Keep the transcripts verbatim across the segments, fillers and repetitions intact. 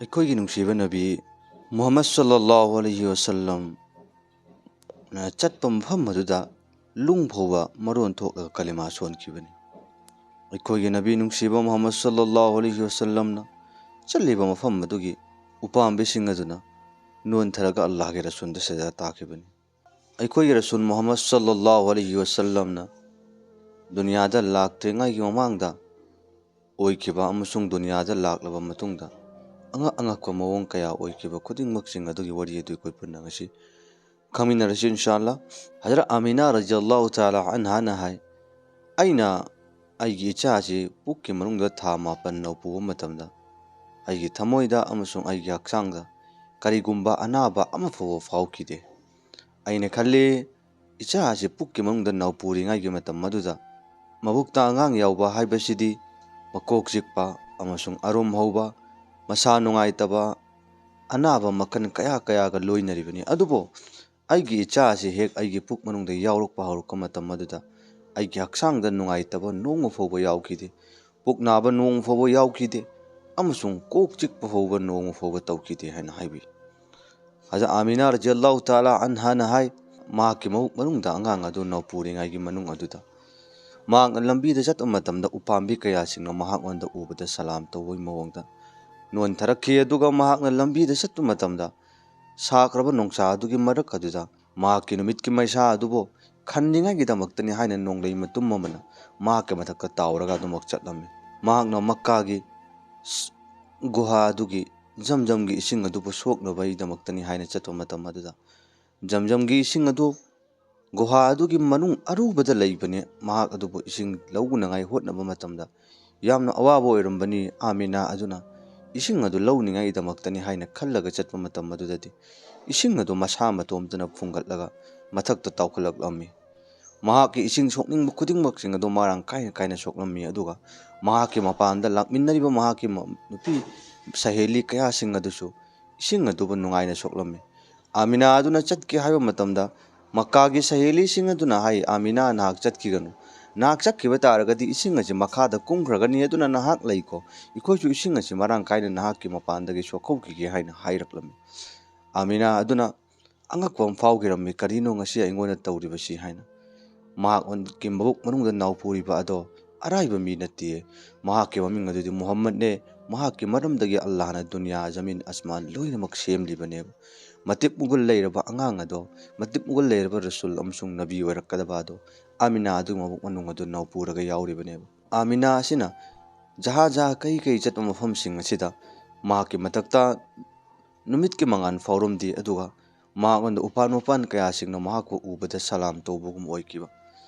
ꯑꯩꯈꯣꯏꯒꯤ ꯅꯨꯡꯁꯤꯕ ꯅꯕꯤ ꯃꯨꯍꯝꯃꯗ ꯁꯜꯂꯜꯂꯥꯍꯨ ꯑꯂꯩꯍꯤ ꯋꯥꯁꯜꯂꯝꯅ ꯆꯠꯄ ꯃꯐꯝ ꯑꯗꯨꯗ ꯂꯨꯡ ꯐꯥꯎꯕ ꯃꯔꯣꯟ ꯊꯣꯛꯂꯒ ꯀꯂꯤꯃꯥ ꯁꯣꯟꯈꯤꯕꯅꯤ꯫ ꯑꯩꯈꯣꯏꯒꯤ ꯅꯕꯤ ꯅꯨꯡꯁꯤꯕ ꯃꯨꯍꯝꯃꯗ ꯁꯜꯂꯜꯂꯥꯍꯨ ꯑꯂꯩꯍꯤ ꯋꯥꯁꯜꯂꯝꯅ ꯆꯠꯂꯤꯕ ꯃꯐꯝ ꯑꯗꯨꯒꯤ ꯎꯄꯥꯝꯕꯤꯁꯤꯡ ꯑꯗꯨꯅ ꯅꯣꯟꯊꯔꯒ ꯑꯜꯂꯥꯍꯒꯤ ꯔꯁꯨꯜꯗ ꯁꯖꯗꯥ ꯇꯥꯈꯤꯕꯅꯤ꯫ ꯑꯩꯈꯣꯏꯒꯤ ꯔꯁꯨꯜ ꯃꯨꯍꯝꯃꯗ ꯁꯜꯂꯜꯂꯥꯍꯨ ꯑꯂꯩꯍꯤ ꯋꯥꯁꯜꯂꯝꯅ ꯗꯨꯅꯤꯌꯥꯗ ꯂꯥꯛꯇ꯭ꯔꯤꯉꯩꯒꯤ ꯃꯃꯥꯡꯗ ꯑꯣꯏꯈꯤꯕ ꯑꯃꯁꯨꯡ ꯗꯨꯅꯤꯌꯥꯗ ꯂꯥꯛꯂꯕ ꯃꯇꯨꯡꯗ ꯑꯉꯛ ꯑꯉꯛꯄ ꯃꯑꯣꯡ ꯀꯌꯥ ꯑꯣꯏꯈꯤꯕ ꯈꯨꯗꯤꯡꯃꯛꯁꯤꯡ ꯑꯗꯨꯒꯤ ꯋꯥꯔꯤ ꯑꯗꯨ ꯑꯩꯈꯣꯏ ꯄꯨꯟꯅ ꯉꯁꯤ ꯈꯪꯃꯤꯟꯅꯔꯁꯤ ꯏꯟꯁꯥ ꯑꯜꯂꯥ꯫ ꯍꯖꯔꯠ ꯑꯃꯤꯅꯥ ꯔꯖꯤꯌꯜꯂꯥꯍꯨ ꯇꯥꯂꯥ ꯑꯟꯍꯥꯅ ꯍꯥꯏ, "ꯑꯩꯅ ꯑꯩꯒꯤ ꯏꯆꯥꯁꯤ ꯄꯨꯛꯀꯤ ꯃꯅꯨꯡꯗ ꯊꯥ ꯃꯥꯄꯟ ꯅꯧꯄꯨꯕ ꯃꯇꯝꯗ ꯑꯩꯒꯤ ꯊꯃꯣꯏꯗ ꯑꯃꯁꯨꯡ ꯑꯩꯒꯤ ꯍꯛꯆꯥꯡꯗ ꯀꯔꯤꯒꯨꯝꯕ ꯑꯅꯥꯕ ꯑꯃꯐꯥꯎꯕ ꯐꯥꯎꯈꯤꯗꯦ꯫ ꯑꯩꯅ ꯈꯜꯂꯤ, ꯏꯆꯥ ꯑꯁꯤ ꯄꯨꯛꯀꯤ ꯃꯅꯨꯡꯗ ꯅꯧꯄꯨꯔꯤꯉꯩꯒꯤ ꯃꯇꯝ ꯑꯗꯨꯗ ꯃꯕꯨꯛꯇ ꯑꯉꯥꯡ ꯌꯥꯎꯕ ꯍꯥꯏꯕꯁꯤꯗꯤ ꯃꯀꯣꯛ ꯆꯤꯛꯄ ꯑꯃꯁꯨꯡ ꯑꯔꯨꯝ ꯍꯧꯕ, ꯃꯁꯥ ꯅꯨꯡꯉꯥꯏꯇꯕ, ꯑꯅꯥꯕ ꯃꯈꯜ ꯀꯌꯥ ꯀꯌꯥꯒ ꯂꯣꯏꯅꯔꯤꯕꯅꯤ꯫ ꯑꯗꯨꯕꯨ ꯑꯩꯒꯤ ꯏꯆꯥ ꯑꯁꯤ ꯍꯦꯛ ꯑꯩꯒꯤ ꯄꯨꯛ ꯃꯅꯨꯡꯗ ꯌꯥꯎꯔꯛꯄ ꯍꯧꯔꯛꯄ ꯃꯇꯝ ꯑꯗꯨꯗ ꯑꯩꯒꯤ ꯍꯛꯆꯥꯡꯗ ꯅꯨꯡꯉꯥꯏꯇꯕ ꯅꯣꯡꯃ ꯐꯥꯎꯕ ꯌꯥꯎꯈꯤꯗꯦ, ꯄꯨꯛ ꯅꯥꯕ ꯅꯣꯡꯃ ꯐꯥꯎꯕ ꯌꯥꯎꯈꯤꯗꯦ, ꯑꯃꯁꯨꯡ ꯀꯣꯛ ꯆꯤꯛꯄ ꯐꯥꯎꯕ ꯅꯣꯡꯃ ꯐꯥꯎꯕ ꯇꯧꯈꯤꯗꯦ" ꯍꯥꯏꯅ ꯍꯥꯏꯕꯤ꯫ ꯍꯖꯔꯠ ꯑꯃꯤꯅꯥ ꯔꯖꯤꯌꯜꯂꯥꯍꯨ ꯇꯥꯂꯥ ꯑꯟꯍꯥꯅ ꯍꯥꯏ, ꯃꯍꯥꯛꯀꯤ ꯃꯕꯨꯛ ꯃꯅꯨꯡꯗ ꯑꯉꯥꯡ ꯑꯗꯨ ꯅꯧꯄꯨꯔꯤꯉꯩꯒꯤ ꯃꯅꯨꯡ ꯑꯗꯨꯗ ꯃꯍꯥꯛꯅ ꯂꯝꯕꯤꯗ ꯆꯠꯄ ꯃꯇꯝꯗ ꯎꯄꯥꯝꯕꯤ ꯀꯌꯥꯁꯤꯡꯅ ꯃꯍꯥꯛꯉꯣꯟꯗ ꯎꯕꯗ ꯁꯂꯥꯝ ꯇꯧꯕꯒꯤ ꯃꯑꯣꯡꯗ ꯅꯣꯟꯊꯔꯛꯈꯤ꯫ ꯑꯗꯨꯒ ꯃꯍꯥꯛꯅ ꯂꯝꯕꯤꯗ ꯆꯠꯄ ꯃꯇꯝꯗ ꯁꯥꯈ꯭ꯔꯕ ꯅꯣꯡꯁꯥ ꯑꯗꯨꯒꯤ ꯃꯔꯛ ꯑꯗꯨꯗ ꯃꯍꯥꯛꯀꯤ ꯅꯨꯃꯤꯠꯀꯤ ꯃꯩꯁꯥ ꯑꯗꯨꯕꯨ ꯈꯟꯅꯤꯡꯉꯥꯏꯒꯤꯗꯃꯛꯇꯅꯤ ꯍꯥꯏꯅ ꯅꯣꯡꯂꯩ ꯃꯇꯨꯝ ꯑꯃꯅ ꯃꯍꯥꯛꯀꯤ ꯃꯊꯛꯇ ꯇꯥꯎꯔꯒ ꯑꯗꯨꯃꯛ ꯆꯠꯂꯝꯃꯤ꯫ ꯃꯍꯥꯛꯅ ꯃꯛꯀꯥꯒꯤ ꯁ-, ꯒꯨꯍꯥ ꯑꯗꯨꯒꯤ ꯖꯝꯖꯝꯒꯤ ꯏꯁꯤꯡ ꯑꯗꯨꯕꯨ ꯁꯣꯛꯅꯕꯒꯤꯗꯃꯛꯇꯅꯤ ꯍꯥꯏꯅ ꯆꯠꯄ ꯃꯇꯝ ꯑꯗꯨꯗ ꯖꯝꯖꯝꯒꯤ ꯏꯁꯤꯡ ꯑꯗꯨ ꯒꯨꯍꯥ ꯑꯗꯨꯒꯤ ꯃꯅꯨꯡ ꯑꯔꯨꯕꯗ ꯂꯩꯕꯅꯤ꯫ ꯃꯍꯥꯛ ꯑꯗꯨꯕꯨ ꯏꯁꯤꯡ ꯂꯧꯅꯉꯥꯏ ꯍꯣꯠꯅꯕ ꯃꯇꯝꯗ ꯌꯥꯝꯅ ꯑꯋꯥꯕ ꯑꯣꯏꯔꯝꯕꯅꯤ꯫ ꯑꯥꯃꯤꯅꯥ ꯑꯗꯨꯅ ꯏꯁꯤꯡ ꯑꯗꯨ ꯂꯧꯅꯤꯡꯉꯥꯏꯗꯃꯛꯇꯅꯤ ꯍꯥꯏꯅ ꯈꯜꯂꯒ ꯆꯠꯄ ꯃꯇꯝ ꯑꯗꯨꯗꯗꯤ ꯏꯁꯤꯡ ꯑꯗꯨ ꯃꯁꯥ ꯃꯇꯣꯝꯇꯅ ꯐꯨꯡꯒꯠꯂꯒ ꯃꯊꯛꯇ ꯇꯥꯎꯈꯠꯂꯛꯂꯝꯃꯤ꯫ ꯃꯍꯥꯛꯀꯤ ꯏꯁꯤꯡ ꯁꯣꯛꯅꯤꯡꯕ ꯈꯨꯗꯤꯡꯃꯛꯁꯤꯡ ꯑꯗꯨ ꯃꯔꯥꯡ ꯀꯥꯏꯅ ꯀꯥꯏꯅ ꯁꯣꯛꯂꯝꯃꯤ꯫ ꯑꯗꯨꯒ ꯃꯍꯥꯛꯀꯤ ꯃꯄꯥꯟꯗ ꯂꯥꯛꯃꯤꯟꯅꯔꯤꯕ ꯃꯍꯥꯛꯀꯤ ꯃ-, ꯅꯨꯄꯤ ꯁꯍꯦꯂꯤ ꯀꯌꯥꯁꯤꯡ ꯑꯗꯨꯁꯨ ꯏꯁꯤꯡ ꯑꯗꯨꯕꯨ ꯅꯨꯡꯉꯥꯏꯅ ꯁꯣꯛꯂꯝꯃꯤ꯫ ꯑꯥꯃꯤꯅꯥ ꯑꯗꯨꯅ ꯆꯠꯀꯦ ꯍꯥꯏꯕ ꯃꯇꯝꯗ ꯃꯛꯀꯥꯒꯤ ꯁꯍꯦꯂꯤꯁꯤꯡ ꯑꯗꯨꯅ ꯍꯥꯏ, "ꯑꯥꯃꯤꯅꯥ, ꯅꯍꯥꯛ ꯆꯠꯈꯤꯒꯅꯨ, ꯅꯍꯥꯛ ꯆꯠꯈꯤꯕ ꯇꯥꯔꯒꯗꯤ ꯏꯁꯤꯡ ꯑꯁꯤ ꯃꯈꯥꯗ ꯀꯨꯝꯈ꯭ꯔꯒꯅꯤ, ꯑꯗꯨꯅ ꯅꯍꯥꯛ ꯂꯩꯀꯣ, ꯑꯩꯈꯣꯏꯁꯨ ꯏꯁꯤꯡ ꯑꯁꯤ ꯃꯔꯥꯡ ꯀꯥꯏꯅ ꯅꯍꯥꯛꯀꯤ ꯃꯄꯥꯟꯗꯒꯤ ꯁꯣꯛꯍꯧꯈꯤꯒꯦ" ꯍꯥꯏꯅ ꯍꯥꯏꯔꯛꯂꯝꯃꯤ꯫ ꯑꯥꯃꯤꯅꯥ ꯑꯗꯨꯅ ꯑꯉꯛꯄ ꯑꯃ ꯐꯥꯎꯈꯤꯔꯝꯃꯤ, "ꯀꯔꯤꯅꯣ ꯉꯁꯤ ꯑꯩꯉꯣꯟꯗ ꯇꯧꯔꯤꯕꯁꯤ?" ꯍꯥꯏꯅ꯫ ꯃꯍꯥꯛꯀꯤ ꯃꯕꯨꯛ ꯃꯅꯨꯡꯗ ꯅꯥꯎꯄꯨꯔꯤꯕ ꯑꯗꯣ ꯑꯔꯥꯏꯕ ꯃꯤ ꯅꯠꯇꯦ꯫ ꯃꯍꯥꯛꯀꯤ ꯃꯃꯤꯡ ꯑꯗꯨꯗꯤ ꯃꯨꯍꯝꯃꯗꯅꯦ꯫ ꯃꯍꯥꯛꯀꯤ ꯃꯔꯝꯗꯒꯤ ꯑꯜꯂꯥꯍꯅ ꯗꯨꯅꯤꯌꯥ, ꯖꯃꯤꯟ, ꯑꯁꯃꯥꯟ ꯂꯣꯏꯅꯃꯛ ꯁꯦꯝꯂꯤꯕꯅꯦꯕ꯫ ꯃꯇꯤꯛ ꯃꯒꯨꯟ ꯂꯩꯔꯕ ꯑꯉꯥꯡ ꯑꯗꯣ, ꯃꯇꯤꯛ ꯃꯒꯨꯟ ꯂꯩꯔꯕ ꯔꯁꯨꯜ ꯑꯃꯁꯨꯡ ꯅꯕꯤ ꯑꯣꯏꯔꯛꯀꯗꯕ ꯑꯗꯣ ꯑꯥꯃꯤꯅꯥ ꯑꯗꯨꯒꯤ ꯃꯕꯨꯛ ꯃꯅꯨꯡ ꯑꯗꯨ ꯅꯥꯎꯄꯨꯔꯒ ꯌꯥꯎꯔꯤꯕꯅꯦꯕ꯫ ꯑꯥꯃꯤꯅꯥ ꯑꯁꯤꯅ ꯖꯍꯥ ꯖꯍꯥ, ꯀꯩ ꯀꯩ ꯆꯠꯄ ꯃꯐꯝꯁꯤꯡ ꯑꯁꯤꯗ ꯃꯍꯥꯛꯀꯤ ꯃꯊꯛꯇ ꯅꯨꯃꯤꯠꯀꯤ ꯃꯉꯥꯜ ꯐꯥꯎꯔꯝꯗꯦ, ꯑꯗꯨꯒ ꯃꯉꯣꯟꯗ ꯎꯄꯥꯟ ꯋꯥꯄꯥꯟ ꯀꯌꯥꯁꯤꯡꯅ ꯃꯍꯥꯛꯄꯨ ꯎꯕꯗ ꯁꯂꯥꯝ ꯇꯧꯕꯒꯨꯝ ꯑꯣꯏꯈꯤꯕ꯫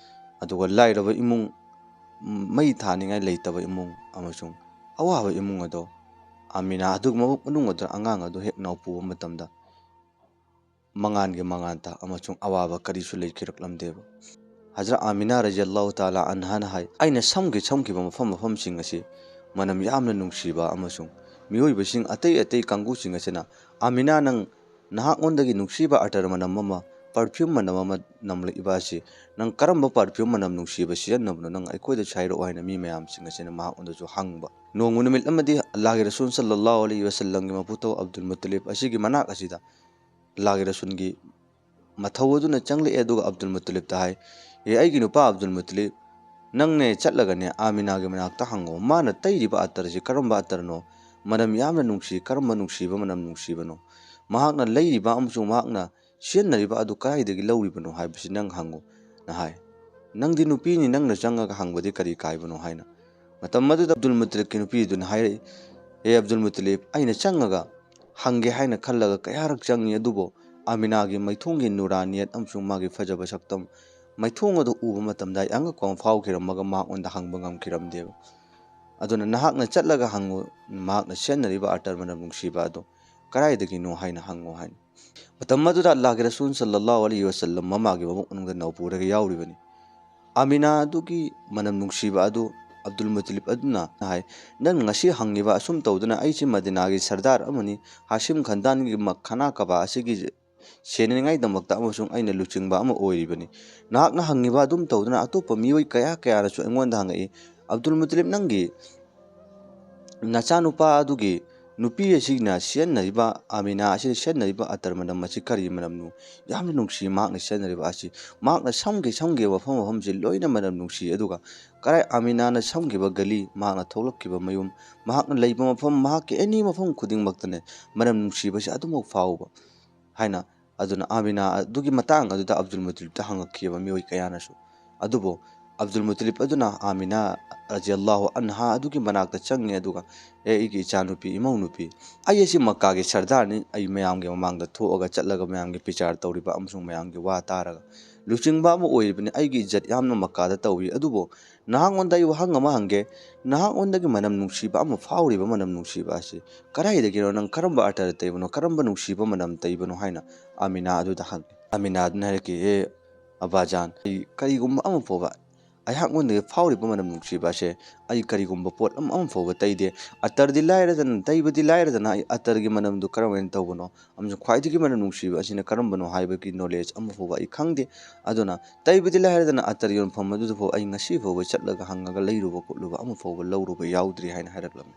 ꯑꯗꯨꯒ ꯂꯥꯏꯔꯕ ꯏꯃꯨꯡ, ꯃꯩ ꯊꯥꯅꯤꯡꯉꯥꯏ ꯂꯩꯇꯕ ꯏꯃꯨꯡ ꯑꯃꯁꯨꯡ ꯑꯋꯥꯕ ꯏꯃꯨꯡ ꯑꯗꯣ ꯑꯥꯃꯤꯅꯥ ꯑꯗꯨꯒꯤ ꯃꯕꯨꯛ ꯃꯅꯨꯡ ꯑꯗꯨꯗ ꯑꯉꯥꯡ ꯑꯗꯨ ꯍꯦꯛ ꯅꯥꯎꯄꯨꯕ ꯃꯇꯝꯗ ꯃꯉꯥꯜꯒꯤ ꯃꯉꯥꯜꯇ ꯑꯃꯁꯨꯡ ꯑꯋꯥꯕ ꯀꯔꯤꯁꯨ ꯂꯩꯈꯤꯔꯛꯂꯝꯗꯦꯕ꯫ ꯍꯖꯔꯠ ꯑꯥꯃꯤꯅꯥ ꯔꯖꯤꯌꯜꯂꯥꯍꯨ ꯇꯥꯂꯥ ꯑꯟꯍꯥꯅ ꯍꯥꯏ, "ꯑꯩꯅ ꯁꯝꯈꯤ ꯁꯝꯈꯤꯕ ꯃꯐꯝ ꯃꯐꯝꯁꯤꯡ ꯑꯁꯤ ꯃꯅꯝ ꯌꯥꯝꯅ ꯅꯨꯡꯁꯤꯕ ꯑꯃꯁꯨꯡ ꯃꯤꯑꯣꯏꯕꯁꯤꯡ ꯑꯇꯩ ꯑꯇꯩ ꯀꯥꯡꯕꯨꯁꯤꯡ ꯑꯁꯤꯅ, 'ꯑꯥꯃꯤꯅꯥ, ꯅꯪ, ꯅꯍꯥꯛꯉꯣꯟꯗꯒꯤ ꯅꯨꯡꯁꯤꯕ ꯑꯇꯔ ꯃꯅꯝ ꯑꯃ, ꯄꯔꯐ꯭ꯌꯨꯝ ꯃꯅꯝ ꯑꯃ ꯅꯝꯂꯛꯏꯕ ꯑꯁꯤ, ꯅꯪ ꯀꯔꯝꯕ ꯄꯔꯐ꯭ꯌꯨꯝ ꯃꯅꯝ ꯅꯨꯡꯁꯤꯕ ꯁꯤꯖꯤꯟꯅꯕꯅꯣ? ꯅꯪ ꯑꯩꯈꯣꯏꯗꯁꯨ ꯍꯥꯏꯔꯛꯑꯣ," ꯍꯥꯏꯅ ꯃꯤ ꯃꯌꯥꯝꯁꯤꯡ ꯑꯁꯤꯅ ꯃꯍꯥꯛꯉꯣꯟꯗꯁꯨ ꯍꯪꯕ꯫ ꯅꯣꯡꯃ ꯅꯨꯃꯤꯠ ꯑꯃꯗꯤ ꯑꯜꯂꯥꯍꯒꯤ ꯔꯁꯨꯜ ꯁꯜꯂꯜꯂꯥꯍꯨ ꯑꯂꯩꯍꯤ ꯋꯁꯜꯂꯝꯒꯤ ꯃꯄꯨꯊꯧ ꯑꯕꯗꯨꯜ ꯃꯨꯠꯇꯂꯤꯕ ꯑꯁꯤꯒꯤ ꯃꯅꯥꯛ ꯑꯁꯤꯗ ꯑꯜꯂꯥꯍꯒꯤ ꯔꯁꯨꯜꯒꯤ ꯃꯊꯧ ꯑꯗꯨꯅ ꯆꯪꯂꯛꯑꯦ, ꯑꯗꯨꯒ ꯑꯕꯗꯨꯜ ꯃꯨꯠꯇꯂꯤꯕꯇ ꯍꯥꯏ, "ꯑꯦ, ꯑꯩꯒꯤ ꯅꯨꯄꯥ ꯑꯕꯗꯨꯜ ꯃꯨꯠꯇꯂꯤꯕ, ꯅꯪꯅꯦ ꯆꯠꯂꯒꯅꯦ ꯑꯥꯃꯤꯅꯥꯒꯤ ꯃꯅꯥꯛꯇ ꯍꯪꯉꯣ, ꯃꯥꯅ ꯇꯩꯔꯤꯕ ꯑꯇꯔꯁꯤ ꯀꯔꯝꯕ ꯑꯇꯔꯅꯣ? ꯃꯅꯝ ꯌꯥꯝꯅ ꯅꯨꯡꯁꯤ, ꯀꯔꯝꯕ ꯅꯨꯡꯁꯤꯕ ꯃꯅꯝ ꯅꯨꯡꯁꯤꯕꯅꯣ? ꯃꯍꯥꯛꯅ ꯂꯩꯔꯤꯕ ꯑꯃꯁꯨꯡ ꯃꯍꯥꯛꯅ ꯁꯤꯖꯤꯟꯅꯔꯤꯕ ꯑꯗꯨ ꯀꯗꯥꯏꯗꯒꯤ ꯂꯧꯔꯤꯕꯅꯣ ꯍꯥꯏꯕꯁꯤ ꯅꯪ ꯍꯪꯉꯨ," ꯅ ꯍꯥꯏ꯫ "ꯅꯪꯗꯤ ꯅꯨꯄꯤꯅꯤ, ꯅꯪꯅ ꯆꯪꯉꯒ ꯍꯪꯕꯗꯤ ꯀꯔꯤ ꯀꯥꯏꯕꯅꯣ?" ꯍꯥꯏꯅ꯫ ꯃꯇꯝ ꯑꯗꯨꯗ ꯑꯕꯗꯨꯜ ꯃꯨꯠꯇꯂꯤꯕꯀꯤ ꯅꯨꯄꯤꯗꯨꯅ ꯍꯥꯏꯔꯛꯏ, "ꯑꯦ ꯑꯕꯗꯨꯜ ꯃꯨꯠꯇꯂꯤꯕ, ꯑꯩꯅ ꯆꯪꯉꯒ ꯍꯪꯒꯦ ꯍꯥꯏꯅ ꯈꯜꯂꯒ ꯀꯌꯥꯔꯛ ꯆꯪꯉꯤ, ꯑꯗꯨꯕꯨ ꯑꯥꯃꯤꯅꯥꯒꯤ ꯃꯥꯏꯊꯣꯡꯒꯤ ꯅꯨꯔꯥꯅꯤꯌꯠ ꯑꯃꯁꯨꯡ ꯃꯥꯒꯤ ꯐꯖꯕ ꯁꯛꯇꯝ, ꯃꯥꯏꯊꯣꯡ ꯑꯗꯨ ꯎꯕ ꯃꯇꯝꯗ ꯑꯩ ꯑꯉꯛꯄ ꯑꯃ ꯐꯥꯎꯈꯤꯔꯝꯃꯒ ꯃꯉꯣꯟꯗ ꯍꯪꯕ ꯉꯝꯈꯤꯔꯝꯗꯦꯕ꯫ ꯑꯗꯨꯅ ꯅꯍꯥꯛꯅ ꯆꯠꯂꯒ ꯍꯪꯉꯨ, ꯃꯍꯥꯛꯅ ꯁꯤꯖꯤꯟꯅꯔꯤꯕ ꯑꯇꯔ ꯃꯅꯝ ꯅꯨꯡꯁꯤꯕ ꯑꯗꯨ ꯀꯗꯥꯏꯗꯒꯤꯅꯣ ꯍꯥꯏꯅ ꯍꯪꯉꯨ," ꯍꯥꯏꯅ꯫ ꯃꯇꯝ ꯑꯗꯨꯗ ꯑꯜꯂꯥꯍꯒꯤ ꯔꯁꯨꯜ ꯁꯜꯂꯜꯂꯥꯍꯨ ꯑꯂꯩꯍꯤ ꯋꯁꯜꯂꯝ ꯃꯃꯥꯒꯤ ꯃꯕꯨꯛ ꯃꯅꯨꯡꯗ ꯅꯧꯄꯨꯔꯒ ꯌꯥꯎꯔꯤꯕꯅꯤ꯫ ꯑꯥꯃꯤꯅꯥ ꯑꯗꯨꯒꯤ ꯃꯅꯝ ꯅꯨꯡꯁꯤꯕ ꯑꯗꯨ ꯑꯕꯗꯨꯜ ꯃꯨꯇꯂꯤꯕ ꯑꯗꯨꯅ ꯍꯥꯏ, "ꯅꯪ ꯉꯁꯤ ꯍꯪꯉꯤꯕ ꯑꯁꯨꯝ ꯇꯧꯗꯨꯅ ꯑꯩꯁꯤ ꯃꯗꯤꯅꯥꯒꯤ ꯁꯔꯗꯥꯔ ꯑꯃꯅꯤ, ꯍꯥꯁꯤꯝ ꯈꯥꯟꯗꯥꯟꯒꯤ ꯃ-, ꯈꯥꯅꯥ ꯀꯕꯥ ꯑꯁꯤꯒꯤ ꯁꯦꯟꯅꯅꯤꯡꯉꯥꯏꯗꯃꯛꯇ ꯑꯃꯁꯨꯡ ꯑꯩꯅ ꯂꯨꯆꯤꯡꯕ ꯑꯃ ꯑꯣꯏꯔꯤꯕꯅꯤ꯫ ꯅꯍꯥꯛꯅ ꯍꯪꯉꯤꯕ ꯑꯗꯨꯝ ꯇꯧꯗꯨꯅ ꯑꯇꯣꯞꯄ ꯃꯤꯑꯣꯏ ꯀꯌꯥ ꯀꯌꯥꯅꯁꯨ ꯑꯩꯉꯣꯟꯗ ꯍꯪꯉꯛꯏ, "ꯑꯕꯗꯨꯜ ꯃꯨꯇꯂꯤꯕ, ꯅꯪꯒꯤ ꯅꯆꯥꯅꯨꯄꯥ ꯑꯗꯨꯒꯤ ꯅꯨꯄꯤ ꯑꯁꯤꯅ ꯁꯤꯖꯤꯟꯅꯔꯤꯕ, ꯑꯥꯃꯤꯅꯥ ꯑꯁꯤꯅ ꯁꯤꯖꯤꯟꯅꯔꯤꯕ ꯑꯇꯔ ꯃꯅꯝ ꯑꯁꯤ ꯀꯔꯤ ꯃꯅꯝꯅꯣ? ꯌꯥꯝꯅ ꯅꯨꯡꯁꯤ ꯃꯍꯥꯛꯅ ꯁꯤꯖꯤꯟꯅꯔꯤꯕ ꯑꯁꯤ꯫ ꯃꯍꯥꯛꯅ ꯁꯝꯒꯦ ꯁꯝꯒꯦ ꯃꯐꯝ ꯃꯐꯝꯁꯤ ꯂꯣꯏꯅ ꯃꯅꯝ ꯅꯨꯡꯁꯤ, ꯑꯗꯨꯒ ꯀꯔꯥꯏ ꯑꯥꯃꯤꯅꯥꯅ ꯁꯝꯈꯤꯕ ꯒꯂꯤ, ꯃꯍꯥꯛꯅ ꯊꯣꯛꯂꯛꯈꯤꯕ ꯃꯌꯨꯝ, ꯃꯍꯥꯛꯅ ꯂꯩꯕ ꯃꯐꯝ, ꯃꯍꯥꯛꯀꯤ ꯑꯦꯅꯤ ꯃꯐꯝ ꯈꯨꯗꯤꯡꯃꯛꯇꯅꯦ ꯃꯅꯝ ꯅꯨꯡꯁꯤꯕꯁꯤ ꯑꯗꯨꯃꯛ ꯐꯥꯎꯕ" ꯍꯥꯏꯅ꯫ ꯑꯗꯨꯅ ꯑꯥꯃꯤꯅꯥ ꯑꯗꯨꯒꯤ ꯃꯇꯥꯡ ꯑꯗꯨꯗ ꯑꯕꯗꯨꯜ ꯃꯨꯇꯂꯤꯕꯇ ꯍꯪꯉꯛꯈꯤꯕ ꯃꯤꯑꯣꯏ ꯀꯌꯥꯅꯁꯨ꯫ ꯑꯗꯨꯕꯨ ꯑꯕꯗꯨꯜ ꯃꯨꯇꯂꯤꯕ ꯑꯗꯨꯅ ꯑꯥꯃꯤꯅꯥ ꯔꯖꯤꯌꯜꯂꯥꯍꯨ ꯑꯟꯍꯥ ꯑꯗꯨꯒꯤ ꯃꯅꯥꯛꯇ ꯆꯪꯉꯦ, ꯑꯗꯨꯒ, "ꯑꯦ, ꯑꯩꯒꯤ ꯏꯆꯥꯅꯨꯄꯤ, ꯏꯃꯧ ꯅꯨꯄꯤ, ꯑꯩ ꯑꯁꯤ ꯃꯛꯀꯥꯒꯤ ꯁꯔꯗꯥꯔꯅꯤ, ꯑꯩ ꯃꯌꯥꯝꯒꯤ ꯃꯃꯥꯡꯗ ꯊꯣꯛꯑꯒ ꯆꯠꯂꯒ ꯃꯌꯥꯝꯒꯤ ꯕꯤꯆꯥꯔ ꯇꯧꯔꯤꯕ ꯑꯃꯁꯨꯡ ꯃꯌꯥꯝꯒꯤ ꯋꯥ ꯇꯥꯔꯒ ꯂꯨꯆꯤꯡꯕ ꯑꯃ ꯑꯣꯏꯔꯤꯕꯅꯤ, ꯑꯩꯒꯤ ꯏꯖꯠ ꯌꯥꯝꯅ ꯃꯛꯀꯥꯗ ꯇꯧꯏ, ꯑꯗꯨꯕꯨ ꯅꯍꯥꯛꯉꯣꯟꯗ ꯑꯩ ꯋꯥꯍꯪ ꯑꯃ ꯍꯪꯒꯦ, ꯅꯍꯥꯛꯉꯣꯟꯗꯒꯤ ꯃꯅꯝ ꯅꯨꯡꯁꯤꯕ ꯑꯃ ꯐꯥꯎꯔꯤꯕ ꯃꯅꯝ ꯅꯨꯡꯁꯤꯕ ꯑꯁꯤ ꯀꯗꯥꯏꯗꯒꯤꯅꯣ? ꯅꯪ ꯀꯔꯝꯕ ꯑꯇꯔ ꯇꯩꯕꯅꯣ? ꯀꯔꯝꯕ ꯅꯨꯡꯁꯤꯕ ꯃꯅꯝ ꯇꯩꯕꯅꯣ?" ꯍꯥꯏꯅ ꯑꯥꯃꯤꯅꯥ ꯑꯗꯨꯗ ꯍꯪꯉꯤ꯫ ꯑꯥꯃꯤꯅꯥ ꯑꯗꯨꯅ ꯍꯥꯏꯔꯛꯈꯤ, "ꯑꯦ ꯑꯕꯥꯖꯥꯟ, ꯑꯩ ꯀꯔꯤꯒꯨꯝꯕ ꯑꯃ ꯐꯥꯎꯕ, ꯑꯩꯍꯥꯛꯉꯣꯟꯗꯒꯤ ꯐꯥꯎꯔꯤꯕ ꯃꯅꯝ ꯅꯨꯡꯁꯤꯕ ꯑꯁꯦ ꯑꯩ ꯀꯔꯤꯒꯨꯝꯕ ꯄꯣꯠ ꯑꯃ, ꯑꯃ ꯐꯥꯎꯕ ꯇꯩꯗꯦ꯫ ꯑꯇꯔꯗꯤ ꯂꯥꯏꯔꯗꯅ, ꯇꯩꯕꯗꯤ ꯂꯥꯏꯔꯗꯅ, ꯑꯩ ꯑꯇꯔꯒꯤ ꯃꯅꯝꯗꯨ ꯀꯔꯝꯍꯥꯏꯅ ꯇꯧꯕꯅꯣ ꯑꯃꯁꯨꯡ ꯈ꯭ꯋꯥꯏꯗꯒꯤ ꯃꯅꯝ ꯅꯨꯡꯁꯤꯕ ꯑꯁꯤꯅ ꯀꯔꯝꯕꯅꯣ ꯍꯥꯏꯕꯒꯤ ꯅꯣꯂꯦꯖ ꯑꯃ ꯐꯥꯎꯕ ꯑꯩ ꯈꯪꯗꯦ꯫ ꯑꯗꯨꯅ ꯇꯩꯕꯗꯤ ꯂꯥꯏꯔꯗꯅ ꯑꯇꯔ ꯌꯣꯟꯐꯝ ꯑꯗꯨꯗꯐꯥꯎ ꯑꯩ ꯉꯁꯤ ꯐꯥꯎꯕ ꯆꯠꯂꯒ ꯍꯪꯉꯒ ꯂꯩꯔꯨꯕ ꯈꯣꯠꯂꯨꯕ ꯑꯃ ꯐꯥꯎꯕ ꯂꯧꯔꯨꯕ ꯌꯥꯎꯗ꯭ꯔꯤ" ꯍꯥꯏꯅ ꯍꯥꯏꯔꯛꯂꯝꯃꯤ꯫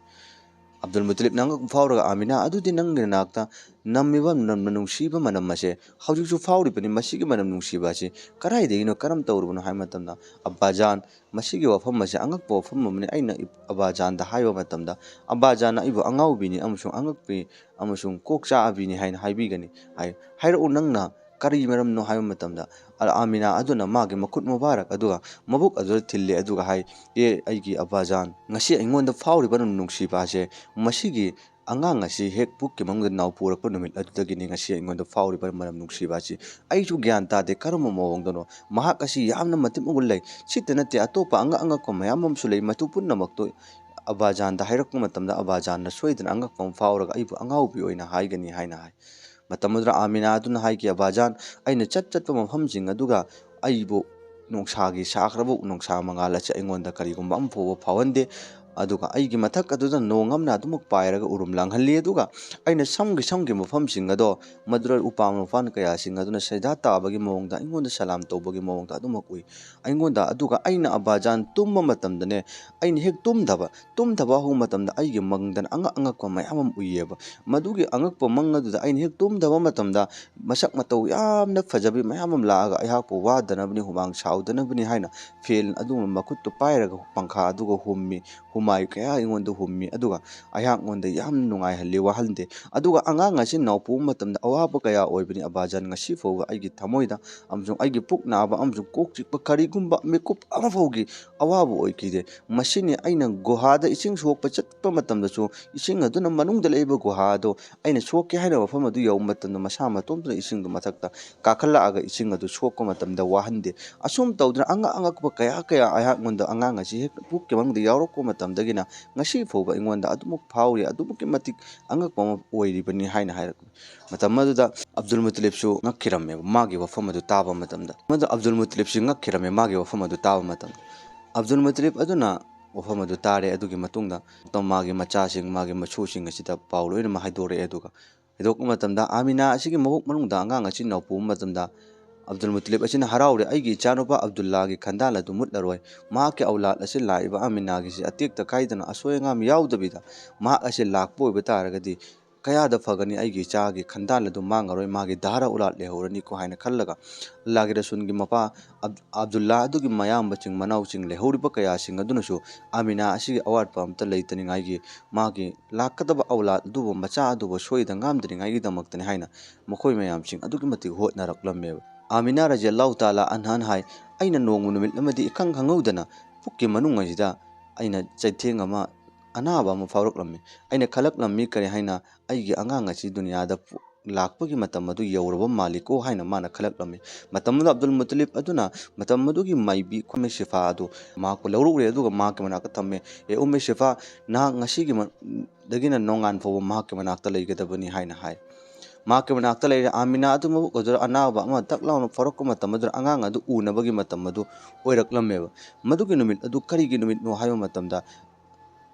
ꯑꯕꯗꯨꯜ ꯃꯨꯇꯂꯤꯕꯅ ꯑꯉꯛꯄ ꯐꯥꯎꯔꯒ, "ꯑꯥꯃꯤꯅꯥ, ꯑꯗꯨꯗꯤ ꯅꯪꯒꯤ ꯅꯅꯥꯛꯇ ꯅꯝꯃꯤꯕ ꯅꯝꯅ ꯅꯨꯡꯁꯤꯕ ꯃꯅꯝ ꯑꯁꯦ ꯍꯧꯖꯤꯛꯁꯨ ꯐꯥꯎꯔꯤꯕꯅꯤ, ꯃꯁꯤꯒꯤ ꯃꯅꯝ ꯅꯨꯡꯁꯤꯕ ꯑꯁꯤ ꯀꯗꯥꯏꯗꯒꯤꯅꯣ, ꯀꯔꯝ ꯇꯧꯔꯨꯕꯅꯣ?" ꯍꯥꯏꯕ ꯃꯇꯝꯗ, "ꯑꯕꯥꯖꯥꯟ, ꯃꯁꯤꯒꯤ ꯋꯥꯐꯝ ꯑꯁꯤ ꯑꯉꯛꯄ ꯋꯥꯐꯝ ꯑꯃꯅꯤ꯫ ꯑꯩꯅ ꯏ-, ꯑꯕꯥꯖꯥꯟꯗ ꯍꯥꯏꯕ ꯃꯇꯝꯗ, ꯑꯕꯥꯖꯥꯟꯅ ꯑꯩꯕꯨ ꯑꯉꯥꯎꯕꯤꯅꯤ ꯑꯃꯁꯨꯡ ꯑꯉꯛꯄꯤ ꯑꯃꯁꯨꯡ ꯀꯣꯛ ꯆꯥꯛꯑꯕꯤꯅꯤ ꯍꯥꯏꯅ ꯍꯥꯏꯕꯤꯒꯅꯤ ꯍꯥꯏ꯫ ꯍꯥꯏꯔꯛꯎ, ꯅꯪꯅ ꯀꯔꯤ ꯃꯔꯝꯅꯣ?" ꯍꯥꯏꯕ ꯃꯇꯝꯗ, ꯑꯜ ꯑꯥꯃꯤꯅꯥ ꯑꯗꯨꯅ ꯃꯥꯒꯤ ꯃꯈꯨꯠ ꯃꯨꯕꯥꯔꯛ ꯑꯗꯨꯒ ꯃꯕꯨꯛ ꯑꯗꯨꯗ ꯊꯤꯜꯂꯦ, ꯑꯗꯨꯒ ꯍꯥꯏ, "ꯑꯦ, ꯑꯩꯒꯤ ꯑꯕꯥꯖꯥꯟ, ꯉꯁꯤ ꯑꯩꯉꯣꯟꯗ ꯐꯥꯎꯔꯤꯕ ꯅꯨꯡꯁꯤꯕ ꯑꯁꯦ ꯃꯁꯤꯒꯤ ꯑꯉꯥꯡ ꯑꯁꯤ ꯍꯦꯛ ꯄꯨꯛꯀꯤ ꯃꯅꯨꯡꯗ ꯅꯥꯎ ꯄꯨꯔꯛꯄ ꯅꯨꯃꯤꯠ ꯑꯗꯨꯗꯒꯤꯅꯤ ꯉꯁꯤ ꯑꯩꯉꯣꯟꯗ ꯐꯥꯎꯔꯤꯕ ꯃꯅꯝ ꯅꯨꯡꯁꯤꯕ ꯑꯁꯤ꯫ ꯑꯩꯁꯨ ꯒ꯭ꯌꯥꯟ ꯇꯥꯗꯦ ꯀꯔꯝꯕ ꯃꯑꯣꯡꯗꯅꯣ꯫ ꯃꯍꯥꯛ ꯑꯁꯤ ꯌꯥꯝꯅ ꯃꯇꯤꯛ ꯃꯒꯨꯟ ꯂꯩ꯫ ꯁꯤꯇ ꯅꯠꯇꯦ, ꯑꯇꯣꯞꯄ ꯑꯉꯛ ꯑꯉꯛꯄ ꯃꯌꯥꯝ ꯑꯃꯁꯨ ꯂꯩ꯫ ꯃꯗꯨ ꯄꯨꯝꯅꯃꯛꯇꯨ ꯑꯕꯥꯖꯥꯟꯗ ꯍꯥꯏꯔꯛꯄ ꯃꯇꯝꯗ ꯑꯕꯥꯖꯥꯟꯅ ꯁꯣꯏꯗꯅ ꯑꯉꯛꯄ ꯑꯃ ꯐꯥꯎꯔꯒ ꯑꯩꯕꯨ ꯑꯉꯥꯎꯕꯤ ꯑꯣꯏꯅ ꯍꯥꯏꯒꯅꯤ" ꯍꯥꯏꯅ ꯍꯥꯏ꯫ ꯃꯇꯝ ꯑꯗꯨꯗ ꯑꯥꯃꯤꯅꯥ ꯑꯗꯨꯅ ꯍꯥꯏꯈꯤ, "ꯑꯕꯥꯖꯥꯟ, ꯑꯩꯅ ꯆꯠ ꯆꯠꯄ ꯃꯐꯝꯁꯤꯡ ꯑꯗꯨꯒ ꯑꯩꯕꯨ ꯅꯨꯡꯁꯥꯒꯤ ꯁꯥꯈ꯭ꯔꯕ ꯅꯨꯡꯁꯥ ꯃꯉꯥꯜ ꯑꯁꯤ ꯑꯩꯉꯣꯟꯗ ꯀꯔꯤꯒꯨꯝꯕ ꯑꯃ ꯐꯥꯎꯕ ꯐꯥꯎꯍꯟꯗꯦ꯫ ꯑꯗꯨꯒ ꯑꯩꯒꯤ ꯃꯊꯛ ꯑꯗꯨꯗ ꯅꯣꯡ ꯑꯃꯅ ꯑꯗꯨꯃꯛ ꯄꯥꯏꯔꯒ ꯎꯔꯨꯝ ꯂꯥꯡꯍꯜꯂꯤ꯫ ꯑꯗꯨꯒ ꯑꯩꯅ ꯁꯝꯒꯤ ꯁꯝꯒꯤ ꯃꯐꯝꯁꯤꯡ ꯑꯗꯣ ꯃꯗꯨꯗ ꯎꯄꯥꯜ ꯃꯄꯥꯟ ꯀꯌꯥꯁꯤꯡ ꯑꯗꯨꯅ ꯁꯩꯗꯥ ꯇꯥꯕꯒꯤ ꯃꯑꯣꯡꯗ, ꯑꯩꯉꯣꯟꯗ ꯁꯂꯥꯝ ꯇꯧꯕꯒꯤ ꯃꯑꯣꯡꯗ ꯑꯗꯨꯃꯛ ꯎꯏ꯫ ꯑꯩꯉꯣꯟꯗ, ꯑꯗꯨꯒ ꯑꯩꯅ ꯑꯕꯥꯖꯥꯟ ꯇꯨꯝꯕ ꯃꯇꯝꯗꯅꯦ, ꯑꯩꯅ ꯍꯦꯛ ꯇꯨꯝꯊꯕ, ꯇꯨꯝꯊꯕ ꯍꯧꯕ ꯃꯇꯝꯗ ꯑꯩꯒꯤ ꯃꯪꯗꯅ ꯑꯉꯛ ꯑꯉꯛꯄ ꯃꯌꯥꯝ ꯑꯃ ꯎꯏꯌꯦꯕ꯫ ꯃꯗꯨꯒꯤ ꯑꯉꯛꯄ ꯃꯪ ꯑꯗꯨꯗ ꯑꯩꯅ ꯍꯦꯛ ꯇꯨꯝꯊꯕ ꯃꯇꯝꯗ ꯃꯁꯛ ꯃꯇꯧ ꯌꯥꯝꯅ ꯐꯖꯕꯤ ꯃꯌꯥꯝ ꯑꯃ ꯂꯥꯛꯑꯒ ꯑꯩꯍꯥꯛꯄꯨ ꯋꯥꯗꯅꯕꯅꯤ, ꯍꯨꯃꯥꯡ ꯁꯥꯎꯗꯅꯕꯅꯤ ꯍꯥꯏꯅ ꯐꯦꯟ ꯑꯗꯨꯒꯨꯝꯕ ꯃꯈꯨꯠꯇꯨ ꯄꯥꯏꯔꯒ ꯄꯪꯈꯥ ꯑꯗꯨꯒ ꯍꯨꯝꯃꯤ, ꯍꯨꯃꯥꯏ ꯀꯌꯥ ꯑꯩꯉꯣꯟꯗ ꯍꯨꯝꯃꯤ꯫ ꯑꯗꯨꯒ ꯑꯩꯍꯥꯛꯉꯣꯟꯗ ꯌꯥꯝ ꯅꯨꯡꯉꯥꯏꯍꯜꯂꯤ, ꯋꯥꯍꯟꯗꯦ꯫ ꯑꯗꯨꯒ ꯑꯉꯥꯡ ꯑꯁꯤ ꯅꯥꯎꯄꯨꯕ ꯃꯇꯝꯗ ꯑꯋꯥꯕ ꯀꯌꯥ ꯑꯣꯏꯕꯅꯤ ꯑꯕꯥꯖꯥꯟ, ꯉꯁꯤ ꯐꯥꯎꯕ ꯑꯩꯒꯤ ꯊꯃꯣꯏꯗ ꯑꯃꯁꯨꯡ ꯑꯩꯒꯤ ꯄꯨꯛ ꯅꯥꯕ ꯑꯃꯁꯨꯡ ꯀꯣꯛ ꯆꯤꯛꯄ ꯀꯔꯤꯒꯨꯝꯕ ꯃꯤꯀꯨꯞ ꯑꯃꯐꯥꯎꯒꯤ ꯑꯋꯥꯕ ꯑꯣꯏꯈꯤꯗꯦ꯫ ꯃꯁꯤꯅꯤ ꯑꯩꯅ ꯒꯨꯍꯥꯗ ꯏꯁꯤꯡ ꯁꯣꯛꯄ ꯆꯠꯄ ꯃꯇꯝꯗꯁꯨ ꯏꯁꯤꯡ ꯑꯗꯨꯅ ꯃꯅꯨꯡꯗ ꯂꯩꯕ ꯒꯨꯍꯥ ꯑꯗꯣ ꯑꯩꯅ ꯁꯣꯛꯀꯦ ꯍꯥꯏꯅ ꯃꯐꯝ ꯑꯗꯨ ꯌꯧꯕ ꯃꯇꯝꯗ ꯃꯁꯥ ꯃꯇꯣꯝꯇꯅ ꯏꯁꯤꯡꯗꯨ ꯃꯊꯛꯇ ꯀꯥꯈꯠꯂꯛꯑꯒ ꯏꯁꯤꯡ ꯑꯗꯨ ꯁꯣꯛꯄ ꯃꯇꯝꯗ ꯋꯥꯍꯟꯗꯦ꯫ ꯑꯁꯨꯝ ꯇꯧꯗꯨꯅ ꯑꯉꯛ ꯑꯉꯛꯄ ꯀꯌꯥ ꯀꯌꯥ ꯑꯩꯍꯥꯛꯉꯣꯟꯗ, ꯑꯉꯥꯡ ꯑꯁꯤ ꯍꯦꯛ ꯄꯨꯛꯀꯤ ꯃꯅꯨꯡꯗ ꯌꯥꯎꯔꯛꯄ ꯃꯇꯝꯗꯒꯤꯅ ꯉꯁꯤ ꯐꯥꯎꯕ ꯑꯩꯉꯣꯟꯗ ꯑꯗꯨꯃꯛ ꯐꯥꯎꯔꯤ, ꯑꯗꯨꯃꯛꯀꯤ ꯃꯇꯤꯛ ꯑꯉꯛꯄ ꯑꯃ ꯑꯣꯏꯔꯤꯕꯅꯤ ꯍꯥꯏꯅ ꯍꯥꯏꯔꯛꯄꯅꯤ꯫ ꯃꯇꯝ ꯑꯗꯨꯗ ꯑꯕꯗꯨꯜ ꯃꯨꯇꯂꯤꯕꯁꯨ ꯉꯛꯈꯤꯔꯝꯃꯦꯕ ꯃꯥꯒꯤ ꯋꯥꯐꯝ ꯑꯗꯨ ꯇꯥꯕ ꯃꯇꯝꯗ꯫ ꯃꯗꯨ ꯑꯕꯗꯨꯜ ꯃꯨꯇꯂꯤꯕꯁꯤ ꯉꯛꯈꯤꯔꯝꯃꯦ ꯃꯥꯒꯤ ꯋꯥꯐꯝ ꯑꯗꯨ ꯇꯥꯕ ꯃꯇꯝꯗ꯫ ꯑꯕꯗꯨꯜ ꯃꯨꯇꯂꯤꯕ ꯑꯗꯨꯅ ꯋꯥꯐꯝ ꯑꯗꯨ ꯇꯥꯔꯦ꯫ ꯑꯗꯨꯒꯤ ꯃꯇꯨꯡꯗ ꯃꯥꯒꯤ ꯃꯆꯥꯁꯤꯡ, ꯃꯥꯒꯤ ꯃꯁꯨꯁꯤꯡ ꯑꯁꯤꯗ ꯄꯥꯎ ꯂꯣꯏꯅꯃꯛ ꯍꯥꯏꯗꯣꯔꯛꯑꯦ꯫ ꯑꯗꯨꯒ ꯍꯥꯏꯗꯣꯛꯄ ꯃꯇꯝꯗ ꯑꯥꯃꯤꯅꯥ ꯑꯁꯤꯒꯤ ꯃꯕꯨꯛ ꯃꯅꯨꯡꯗ ꯑꯉꯥꯡ ꯑꯁꯤ ꯅꯧꯄꯨꯕ ꯃꯇꯝꯗ ꯑꯕꯗꯨꯜ ꯃꯨꯇꯂꯤꯕ ꯑꯁꯤꯅ ꯍꯔꯥꯎꯔꯦ, "ꯑꯩꯒꯤ ꯏꯆꯥꯅꯨꯄꯥ ꯑꯕꯗꯨꯜꯂꯥꯒꯤ ꯈꯟꯗꯥꯟ ꯑꯗꯨ ꯃꯨꯠꯂꯔꯣꯏ꯫ ꯃꯍꯥꯛꯀꯤ ꯑꯧꯂꯥꯗ ꯑꯁꯤ ꯂꯥꯛꯏꯕ ꯑꯥꯃꯤꯅꯥꯒꯤꯁꯤ ꯑꯇꯦꯛꯇ ꯀꯥꯏꯗꯅ ꯑꯁꯣꯏ ꯑꯉꯥꯝ ꯌꯥꯎꯗꯕꯤꯗ ꯃꯍꯥꯛ ꯑꯁꯤ ꯂꯥꯛꯄ ꯑꯣꯏꯕ ꯇꯥꯔꯒꯗꯤ ꯀꯌꯥꯗ ꯐꯒꯅꯤ, ꯑꯩꯒꯤ ꯏꯆꯥꯒꯤ ꯈꯟꯗꯥꯟ ꯑꯗꯨ ꯃꯥꯡꯉꯔꯣꯏ, ꯃꯥꯒꯤ ꯗꯥꯔ ꯑꯧꯂꯥꯗ ꯂꯩꯍꯧꯔꯅꯤꯀꯣ" ꯍꯥꯏꯅ ꯈꯜꯂꯒ ꯑꯜꯂꯥꯍꯒꯤ ꯔꯁꯨꯜꯒꯤ ꯃꯄꯥ ꯑꯕ-, ꯑꯕꯗꯨꯜꯂꯥ ꯑꯗꯨꯒꯤ ꯃꯌꯥꯝꯕꯁꯤꯡ ꯃꯅꯥꯎꯁꯤꯡ ꯂꯩꯍꯧꯔꯤꯕ ꯀꯌꯥꯁꯤꯡ ꯑꯗꯨꯅꯁꯨ ꯑꯥꯃꯤꯅꯥ ꯑꯁꯤꯒꯤ ꯑꯋꯥꯠꯄ ꯑꯝꯇ ꯂꯩꯇꯅꯤꯡꯉꯥꯏꯒꯤ, ꯃꯥꯒꯤ ꯂꯥꯛꯀꯗꯕ ꯑꯧꯂꯥꯗ ꯑꯗꯨꯕꯨ, ꯃꯆꯥ ꯑꯗꯨꯕꯨ ꯁꯣꯏꯗ ꯉꯥꯝꯗꯅꯤꯡꯉꯥꯏꯒꯤꯗꯃꯛꯇꯅꯤ ꯍꯥꯏꯅ ꯃꯈꯣꯏ ꯃꯌꯥꯝꯁꯤꯡ ꯑꯗꯨꯛꯀꯤ ꯃꯇꯤꯛ ꯍꯣꯠꯅꯔꯛꯂꯝꯃꯦꯕ꯫ ꯑꯥꯃꯤꯅꯥ ꯔꯖꯤꯌꯜꯂꯥꯍꯨ ꯇꯥꯂꯥ ꯑꯟꯍꯥꯟ ꯍꯥꯏ, "ꯑꯩꯅ ꯅꯣꯡꯃ ꯅꯨꯃꯤꯠ ꯑꯃꯗꯤ ꯏꯈꯪ ꯈꯪꯍꯧꯗꯅ ꯄꯨꯛꯀꯤ ꯃꯅꯨꯡ ꯑꯁꯤꯗ ꯑꯩꯅ ꯆꯩꯊꯦꯡ ꯑꯃ, ꯑꯅꯥꯕ ꯑꯃ ꯐꯥꯎꯔꯛꯂꯝꯃꯤ꯫ ꯑꯩꯅ ꯈꯜꯂꯛꯂꯝꯃꯤ ꯀꯔꯤ ꯍꯥꯏꯅ, ꯑꯩꯒꯤ ꯑꯉꯥꯡ ꯑꯁꯤ ꯗꯨꯅꯤꯌꯥꯗ ꯄꯨ-, ꯂꯥꯛꯄꯒꯤ ꯃꯇꯝ ꯑꯗꯨ ꯌꯧꯔꯕ ꯃꯥꯜꯂꯤꯀꯣ" ꯍꯥꯏꯅ ꯃꯥꯅ ꯈꯜꯂꯛꯂꯝꯃꯤ꯫ ꯃꯇꯝ ꯑꯗꯨꯗ ꯑꯕꯗꯨꯜ ꯃꯨꯇꯂꯤꯕ ꯑꯗꯨꯅ ꯃꯇꯝ ꯑꯗꯨꯒꯤ ꯃꯥꯏꯕꯤ ꯎꯝꯃꯦ ꯁꯤꯐꯥ ꯑꯗꯨ ꯃꯍꯥꯛꯄꯨ ꯂꯧꯔꯨꯔꯦ, ꯑꯗꯨꯒ ꯃꯍꯥꯛꯀꯤ ꯃꯅꯥꯛꯇ ꯊꯝꯃꯦ꯫ "ꯑꯦ ꯎꯝꯃꯦ ꯁꯤꯐꯥ, ꯅꯍꯥꯛ ꯉꯁꯤꯒꯤ ꯃ-, ꯗꯒꯤꯅ ꯅꯣꯡꯉꯥꯟ ꯐꯥꯎꯕ ꯃꯍꯥꯛꯀꯤ ꯃꯅꯥꯛꯇ ꯂꯩꯒꯗꯕꯅꯤ" ꯍꯥꯏꯅ ꯍꯥꯏ꯫ ꯃꯍꯥꯛꯀꯤ ꯃꯅꯥꯛꯇ ꯂꯩꯔꯦ꯫ ꯑꯥꯃꯤꯅꯥ ꯑꯗꯨ ꯃꯕꯨꯛ ꯑꯗꯨꯗ ꯑꯅꯥꯕ ꯑꯃ ꯇꯛ ꯂꯥꯎꯅ ꯐꯥꯎꯔꯛꯄ ꯃꯇꯝ ꯑꯗꯨꯗ ꯑꯉꯥꯡ ꯑꯗꯨ ꯎꯅꯕꯒꯤ ꯃꯇꯝ ꯑꯗꯨ ꯑꯣꯏꯔꯛꯂꯝꯃꯦꯕ꯫ ꯃꯗꯨꯒꯤ ꯅꯨꯃꯤꯠ ꯑꯗꯨ ꯀꯔꯤꯒꯤ ꯅꯨꯃꯤꯠꯅꯣ ꯍꯥꯏꯕ ꯃꯇꯝꯗ,